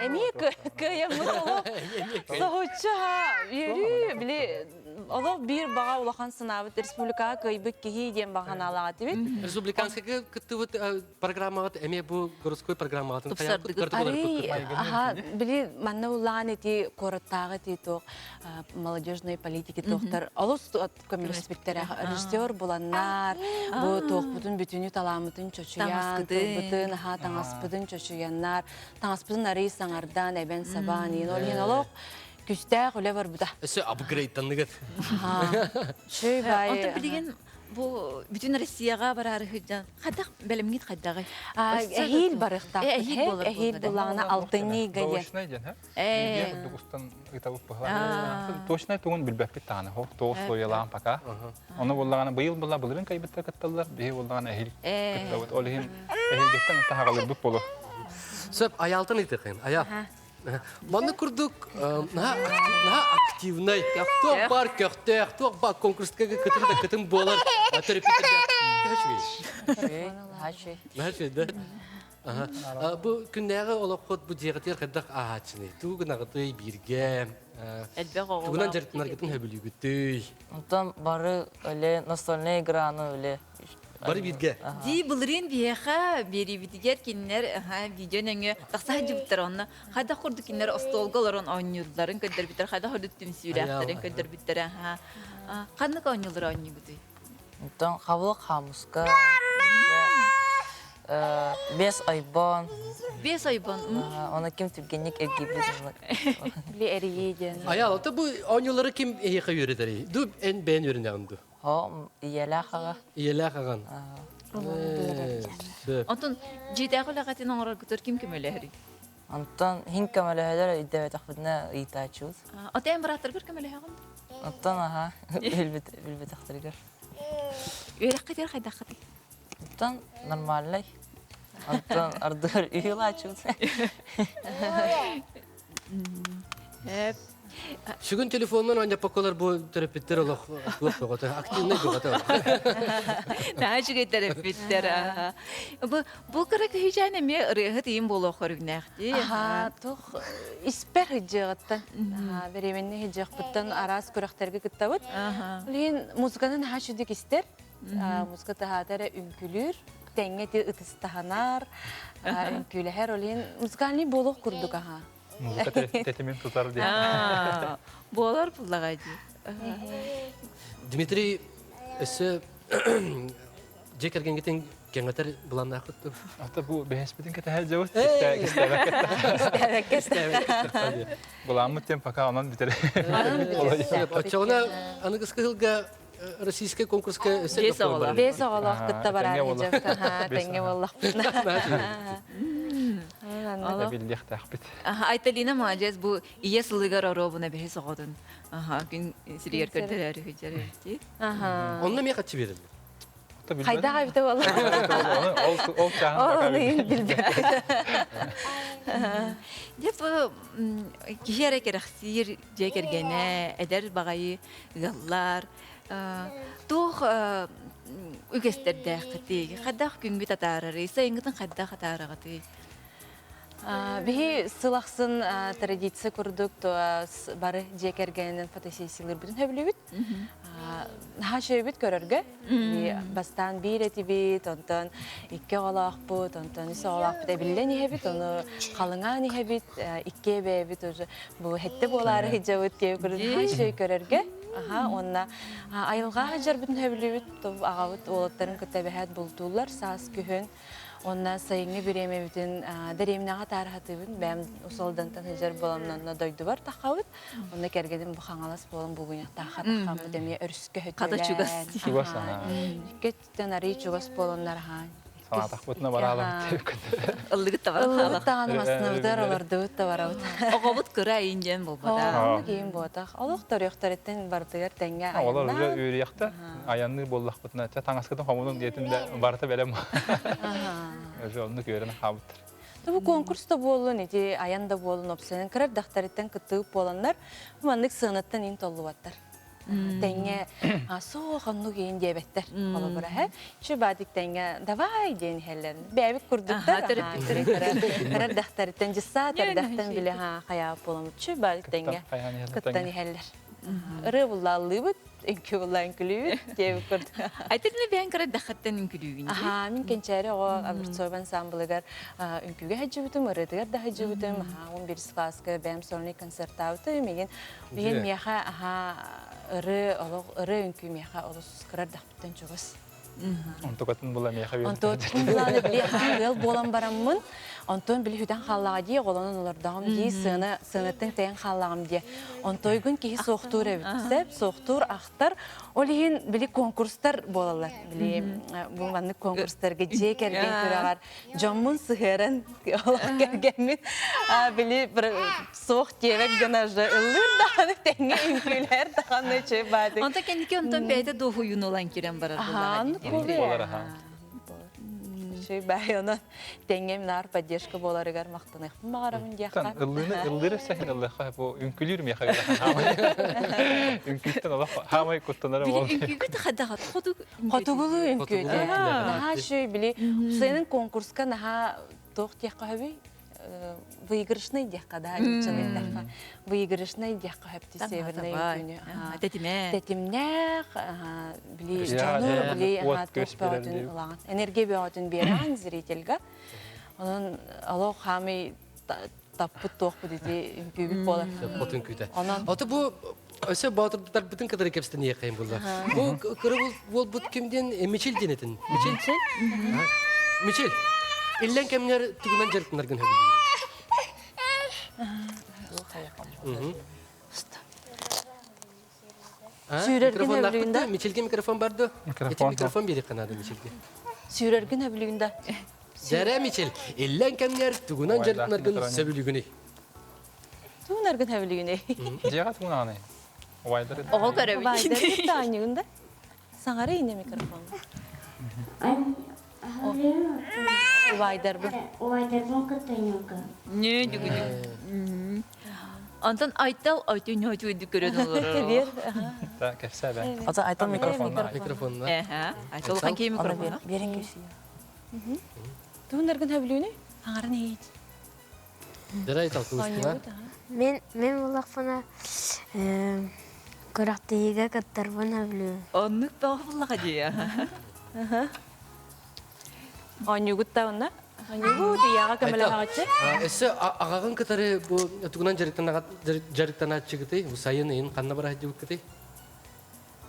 Эмиэ кыайаммыт олох соһуччу үөрүү били олох биир баҕа улахан санаабыт республикаҕа кыайбыт киһи диэн баҕа санаалаах этибит. Республиканскайга кыттыбыт программаҕыт эмиэ бу городской программаҕытын Аха, били манна улаан ити куораттааҕы ити туох молодежной политики туохтар олус көмөлөспүттэрэ режиссер буланнар бу туохпутун бүтүнү талааммытын чочуйан тылбытын аха таҥаспытын чочуйаннар таҥаспытын арый саҥардан эбэн сабаан иин ол иһин олох күстээх үлэ барбыта Өссө апгрейдтанныгыт. Чөй бай. Онтон билигин бу бүтүн Россияҕа бараары сылдьан хайдах бэлэмҥит хайдаҕый? Эһиил барыахтаах. Эһиил болар Эһиил буллаҕына алтынньы ыйга диэн. Точнай диэн, һэ? Биир курдук устан ыытабыт быһалаан. Точнай тугун билбэппит даҕаны. Хох тоҕус слоялаан пока. Ону буллаҕына быйыл була былырын кайбыттар кытталлар, биһи буллаҕына эһиил кыттабыт. Ол иһин эһиилгиттэн таһаҕалыырбыт болу. Сөп, аялтан ыйтыхын. Аял. Манна курдук наһаа активнай, туох баар көхтөөх, туох баар конкурска кытын да кытын буолар төрөппүттэрдээх. Наһаа үчүгэй. да? Бу күннээҕи олоххут бу дьиэҕитигэр хайдах ааһааччыный? Тугу гынаҕытый бииргэ? Элбэх оҕолоох. Тугунан дьарыктанаргытын сөбүлүүгүтүй? Онтон бары үлэ настольная играны үлэ Бары бииргэ. Дии былырыын биһиэхэ биэриибитигэр кинилэр видео нөҥүө тахса сылдьыбыттар онно хайдах курдук кинилэр остуолга олорон оонньуулларын көрдөрбүттэр хайдах курдук түмсүүлээхтэрин көрдөрбүттэрэ ханнык оонньуулары оонньуугутуй Онтон хабылык хаамыска бес ойбон бес ойбон оны ким түргэнник эргийбит Били эрийии диэн. Аял, ото бу оонньуулары ким эһиэхэ үөрэтэрий? Ду эн бэйэн үөрэнэҕин ду? Хо, ийэлээх аҕа. Ийэлээх аҕан. Онтон дьиэтээҕи үлэҕитин оҥороргутугар ким көмөлөһөрүй? Онтон хин көмөлөһөлөр өйдөөбөтөхпүтүнэ ыйытааччыбыт. Ото эн бырааттаргар көмөлөһөҕүн? Оттон аха билбэтэхтэригэр. Үөрэххитигэр хайдаххытый? Оттон нормальный. Оттон ардыгар үйүлааччыбыт. Сүгүн телефонунан оонньоппокколор бу төрөппүттэр олох туох бөҕөтө, активнай бөҕөтө. Наһаа үчүгэй төрөппүттэр. Бу бу кыра киһичээн эмиэ ырыаһыт иин буолуох көрүҥнээх дии. Аха, туох испэр сылдьыаҕыттан, беременный сылдьыахпыттан араас күрэхтэргэ кыттабыт. Билигин музыканы наһаа үчүгдүк истэр. Музыка таһаата эрэ үҥкүлүүр, тэҥҥэ ти ытыстаһанар, үҥкүүлэһэр. Ол иһин музыкальный буолуох курдук аха. Музыка тэтимин тутар диэн. Буолар буллаҕа дии. Дмитрий, өссө дьиэ кэргэҥҥитин кэҥэтэр былааннааххыт дуо? Ата бу бэһэспитин кэтэһэр дьабыт. Кистээбэккэ. Былааммыт тем пока онон бүтэр. Оччоҕуна аныгыскы сылга российскай конкурска өссө Бес оҕолоох. Бес оҕолоох кытта бараар дьэ тэҥҥэ буоллахпытына. Биллиэхтээхпит. Айталина маладьыас бу ийэ сылыгар оруобуна бэһис оҕотун күн сиригэр көрдөрөөрү сылдьар эбит. Онно эмиэ хаччы биэрэллэр. Хайдах эбитэ буолла? Ол чааһын Ол иһин билбэт. Дьэ бу киһи эрэ кэрэхсиир дьиэ кэргэнэ, эдэр баҕайы ыаллар туох үгэстэрдээххитий? Хайдах күҥҥүт атаарарый? Сайыҥҥытын хайдах атаараҕытый? Биһи сыл ахсын традиция курдук бары дьиэ кэргэнинэн фотосессиялыырбытын сөбүлүүбүт. Наһаа үчүгэйбит көрөргө. Бастаан биир этибит, онтон икки оҕолоохпут, онтон үс оҕолоохпут эбиллэн иһэбит, ону халыҥаан иһэбит, икки эбээбит уже бу хэттэ буолаары сылдьабыт диэбит курдук наһаа үчүгэй көрөргө. Аха, уонна айылҕа сылдьарбытын сөбүлүүбүт, аҕабыт уолаттарын кытта эбэһээт бултууллар саас күһүн. Уонна сайыҥҥы бириэмэбитин дэриэбинэҕэ таарыһатыыбын, бэйэм Усалдантан сылдьар буоламмын онно дойдубар таххабыт. Онно кэргэним бу Хаҥалас буолан булгунньахтаахха таххаммыт эмиэ өрүскэ Хата чугас. Чугас, аһаа. Икки өттүттэн арыый чугас буоланнар аһаа. Санаатахпытына бараалабыт диэбиккин. Ыллыгыт да баран Ыллыбыт даҕаны массыынабытыгар олордубут да барабыт. Оҕобут кыра айын диэн буолбатах. Оннук иин буотах. Олох төрүөхтэриттэн барытыгар тэҥҥэ Олор уже айаннаан. үөрүйэхтэ айанныы буоллахпытына, чэ таҥаскытын хомунуҥ диэтим да барыта бэлэм. Уже оннук үөрэн хаалбыттар. Бу конкурс да буоллун, ити айан да буоллун, опсайынан кыра эрдэхтэриттэн кыттыып буоланнар, маннык сыанаттан иин толлубаттар. Тэҥҥэ суох оннук иин диэбэттэр. Холобура, һэ, чү баадик тэҥҥэ давай диэн иһэллэр. Бэйэбит курдуктар, кыра эрдэхтэриттэн дьыссаат эрдэхтэн били хайаабыт буоламмыт чү баадик тэҥҥэ кыттан иһэллэр. Ырыа буллааллыыбыт, үҥкүү буллаан үҥкүлүүбүт диэбит курдук. Айталина бэйэҥ кыра эрдэххиттэн үҥкүлүүгүн дии? Аһаа, мин кэнчээри оҕо Огурцова ансамблыгар үҥкүүгэ сылдьыбытым, ырыатыгар да сылдьыбытым. Аһаа, 11 класска бэйэм сольный концертаабытым. Мигин билигин миэхэ аһаа ырыа олох ырыа үҥкүү миэхэ олус кыра эрдэхпиттэн чугас. Онтукатын була миэхэ Онтуотун булааны били ыал буолан бараммын, онтон били хүтэн хааллаҕа дии, оҕолонон олордоҕум дии, сыана сыанаттан тэйэн хааллаҕым дии. Онтойгун киһи суохтуур эбит. Сөп, суохтуур, ахтар. Ол иһин били конкурстар буолаллар. Били бу маннык конкурстарга дьиэ кэргэн күрэҕэр дьоммун сыһыаран олох кэргэммин били суох диэбэт гына уже ыллыыр даҕаны тэҥҥэ үҥкүүлэһэр даҕаны чэй баадык. Онтон кэнники онтон бэйэтэ дуоһуйууну ылан киирэн барар буоллаҕа Чэй баай онон тэҥҥэ наар поддержка буоларыгар махтаныахпын баҕарабын диэххэ. Ыллыыны ыллыыр өссө ыллыахха бу үҥкүлүүр миэхэ үҥкүүттэн олох хаамай куттанара буол. Үҥкүүгүт хайдах Хотугулуу үҥкүүтэ. Наһаа үчүгэй били сайынын конкурска наһаа туох диэххэ сөбүй? Выигрышный диэххэ да, нууччалыы Выигрышный диэххэ сөп северный үҥкүүнү. Тэтимэ. Тэтимнээх, били дьону били туох бөҕөтүн ылаҕын. Энергия бөҕөтүн биэрэҕин зрительга. Онон олох хаамый таппыт туохпут ити үҥкүүбүт буолар. Бот үҥкүүтэ. Ото бу өссө боотурдарбытын кытары кэпсэтиниэххэйин булла. Бу кыра буолбут ким диэн Мичил диэн этин. Мичил. Мичил. Иллэн кэмҥэр тугунан дьарыктанаргын сөбүлүүр? Сүүрэргин өбүлүүн да? Мичилге микрофон бар да? Микрофон. Микрофон биэриэххэ наада Мичилге. Сүүрэргин өбүлүүн да? Дэрэ Мичил, иллэн кэмҥэр тугунан дьарыктанаргын сөбүлүүгүнүй? Тугунаргын сөбүлүүгүнүй? Дьиэҕэ тугунаҕыный? Убайдар. Оҕо көрөбүт. Убайдар таанньыгын да? Саҥара инэ микрофон. Убайдарбын. Убайдарбын кытта ньука. Ньү, дүгү. Онтон Айтал айтын үчүгэйдик көрөн олорор. Та кэпсээ бэ. Ата Айтал микрофонна. Микрофонна. Эһэ. Айтал хан кии микрофонна. Берин кэпсии. Туһуннаргын хөбүлүүнүй? Аңарын иһит. Дара Айтал куустуна. Мен мен буллахпына күрэхтэһиигэ кыттарбын сөбүлүүбүн. Оннук бөҕө буллаха дии. Оонньуугут да онно? Оонньуугут ийэҕэ көмөлөһөҕүччү? Өссө аҕаҕын кытары бу тугунан дьарыктанааччыгытый? Бу сайын ыйын ханна бара сылдьыбыккытый?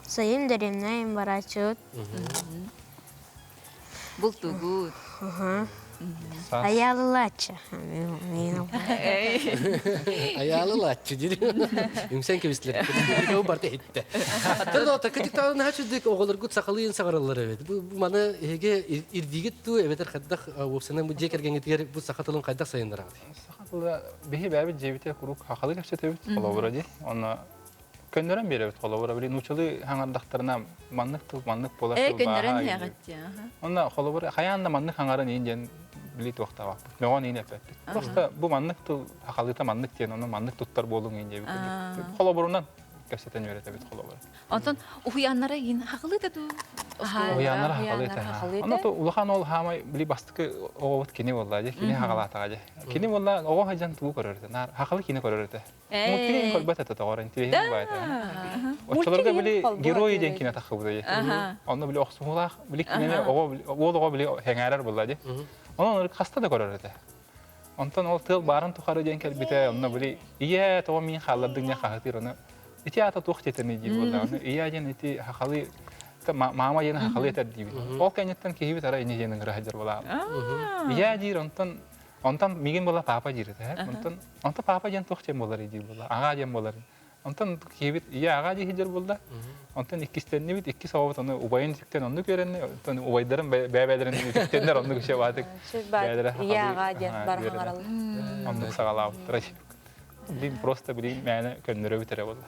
Сайын дэриэбинэ барааччыбыт. Бултугут. Айаалылааччы. Айаалылааччы диир. Үҥсэн кэбистилэр. Барта иһиттэ. Аттар кытыктаан наһаа оҕолоргут сахалыын саҕараллар эбит. Бу маны эһиги ирдиигит туу эбэтэр хайдах уопсанан бу дьиэ кэргэҥҥитигэр бу саха тылын хайдах сайыннараҕыт? Саха тыла биһи бэйэбит дьиэбитигэр куруук сахалыы кэпсэтэбит холобура дии. Онно көннөрөн биэрэбит холобура били нууччалыы хаҥардахтарына маннык тыл маннык буолар Э тыл көннөрөн бааһа иһэҕит Онно холобура хайаан да маннык хаҥарын иин диэн били туохтаабаппыт. Мөҕөн иин эппэппит. Просто бу маннык тыл хахалыыта маннык диэн ону маннык туттар буолуҥ иин диэбит. Холобурунан кэпсэтэн үөрэтэбит холобура. Онтон уһуйааннара иин хахалыыта дуу? Уһуйааннара хахалыыта. Онно то улахан ол хаамай били бастакы оҕобут кини буолла дьэ кини хагалаатаҕа дьэ. Кини буолла оҕо сылдьан тугу көрөр этэ. Наар хахалы кини көрөр этэ. Мультфильм көрбөт этэ тоҕор интириэһин баайта. Оччолорго били герой диэн кино таххыбыта дии. Онно били охсуһуулаах били кинини оҕо уол оҕо били сэҥээрэр буолла дии. Онон хаста да көрөр этэ. Онтон ол тыал баарын тухары диэн кэлбитэ, онно били ийээ тоҕо миин хааллардыҥ диэн хаһытыыр ону ити аата туох диэтэний диир буоллаҕына ийээ диэн ити хахалыы маама диэн хахалыы этэр диибит. Ол кэнниттэн киһибит арай ини диэн ыҥыра сылдьар буолаҕын. Ийээ диир онтон онтон миигин буола папа диир этэ. Онтон онтон папа диэн туох диэн буолар диир буолла. Аҕаа диэн буолар. Онтон киһибит ийэ аҕаа дии сылдьар буолла. Онтон иккистэннибит, иккис оҕобут ону убайын үтүктэн оннук үөрэннэ. Онтон убайдарын бэйэ-бэйэлэрин үтүктэннэр оннук үчүгэй баатык. Бэйэлэрэ Ийэ аҕаа диэн бары хаҥараллар. Оннук саҕалаабыттара. Билим просто билим мээнэ көннөрөбүт эрэ буолла.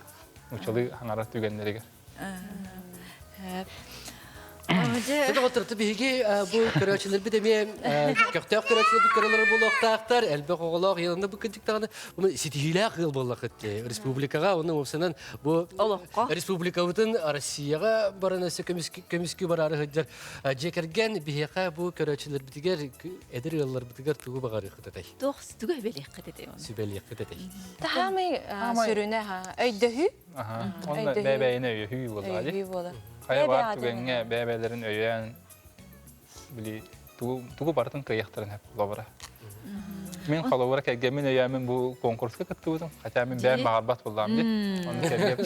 Учалыы хаҥарар түгэннэригэр. Доҕотторто биһиги бу көрөөччүлэрбит эмиэ көхтөөх көрөөччүлэрбит көрөлөрө буолуохтаахтар. Элбэх оҕолоох ыалында бу кырдьык даҕаны ситиһиилээх ыал буоллахыт республикаҕа уонна уопсанан бу республикабытын Россияҕа баран өссө көмүскүү бараары сылдьар дьиэ кэргэн биһиэхэ бу көрөөччүлэрбитигэр эдэр ыалларбытыгар тугу баҕарыаххыт этэй? Туох тугу сүбэлиэххит этэй? Сүбэлиэххит этэй? Таһаамай сүрүнэ өйдөһүү Онно бэйэ-бэйэни өйөһүү буолла дии. Хайа баар түгэҥҥэ бэйэ-бэйэлэрин өйөөн били тугу барытын кыайыахтарын сөп холобура. Мин холобура кэргэммин өйөөммүн бу конкурска кыттыбытым. Хотя мин бэйэм баҕарбат буоллаҕым дии. Ону кэргэм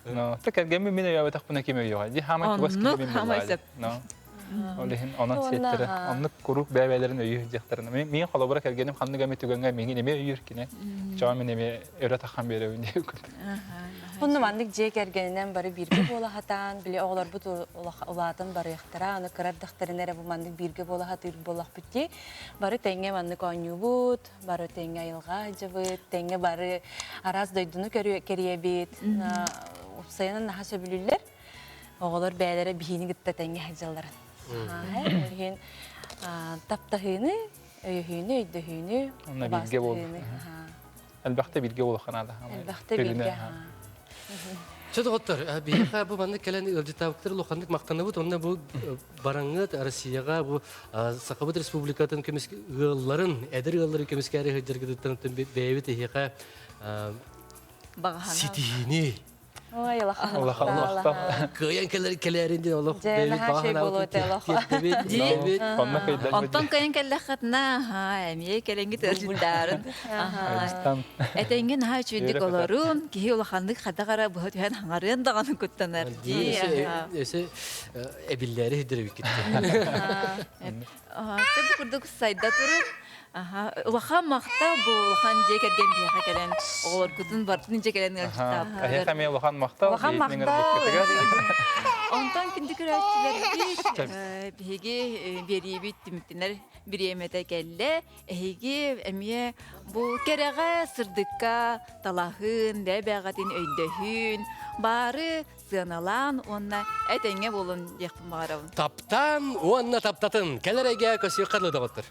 Но кэргэммин мин өйөөбөтөхпүнэ ким өйүөҕэй дии. Хаамай чугас киһи мин буоллаҕа дии. Ол иһин онон сиэттэрэ оннук куруук бэйэ-бэйэлэрин өйүү сылдьыахтарына. Мин холобура кэргэним ханнык эмэ түгэҥҥэ миигин эмиэ өйүүр кини. Чоо мин эмиэ өрө таххан биэрэбин диэн курдук. Онно маннык дьиэ кэргэнинэн бары бииргэ буола сатаан, били оҕолорбут улаатан барыахтара, аны кыра эрдэхтэринэ эрэ бу маннык бииргэ буола сатыыр буоллахпыт дии. Бары тэҥҥэ маннык оонньуубут, бары тэҥҥэ айылҕа сылдьабыт, тэҥҥэ бары араас дойдуну кэрийэбит. Уопсайынан наһаа сөбүлүүллэр. Оҕолор бэйэлэрэ биһиини кытта тэҥҥэ сылдьалларын. Ол иһин таптаһыыны, өйөһүүнү, өйдөһүүнү, Онно бииргэ буол. Элбэхтэ бииргэ буолуохха наада. Элбэхтэ бииргэ. Чэ доҕоттор, биһиэхэ бу маннык кэлэн ыалдьыттаабыттар улаханнык махтанабыт. Онно бу бараҥҥыт Россияҕа бу Сахабыт Республикатын көмүс ыалларын, эдэр ыалларын көмүскээри сылдьаргытыттан бэйэбит эһиэхэ ситиһиини Ой, улахан махтал. Кыайан кэлэр кэлээрин диэн олох Дьэ, наһаа үчүгэй буолуо этэ олох. Тиэрдэбит. Онтон кыайан кэллэххитинэ, эмиэ кэлэҥҥит ыалдьыттаарын. Этэҥҥэ наһаа үчүгэйдик олорун, киһи улаханнык хайдах эрэ быһа түһэн хаҥарыан даҕаны куттанар дии. Өсө эбиллээри сирдэрбиккит. Чэ, бу курдук сайда турун. Улахан махтал бу улахан дьиэ кэргэн биһиэхэ кэлэн оҕолоргутун барытын дьиэ кэлэн ыалдьыттаабыккытыгар. Эһиэхэ эмиэ улахан махтал. Улахан махтал. Онтон күндү көрөөччүлэрбит биһиги биэриибит түмүктэнэр бириэмэтэ кэллэ. Эһиги эмиэ бу кэрэҕэ, сырдыкка талаһын, бэйэ-бэйэҕитин өйдөһүн, баары сыаналаан уонна этэҥҥэ буолун диэхпин баҕарабын. Таптаан уонна таптатын. Кэлэр эйгэ көсүөххэ дылы доҕоттор.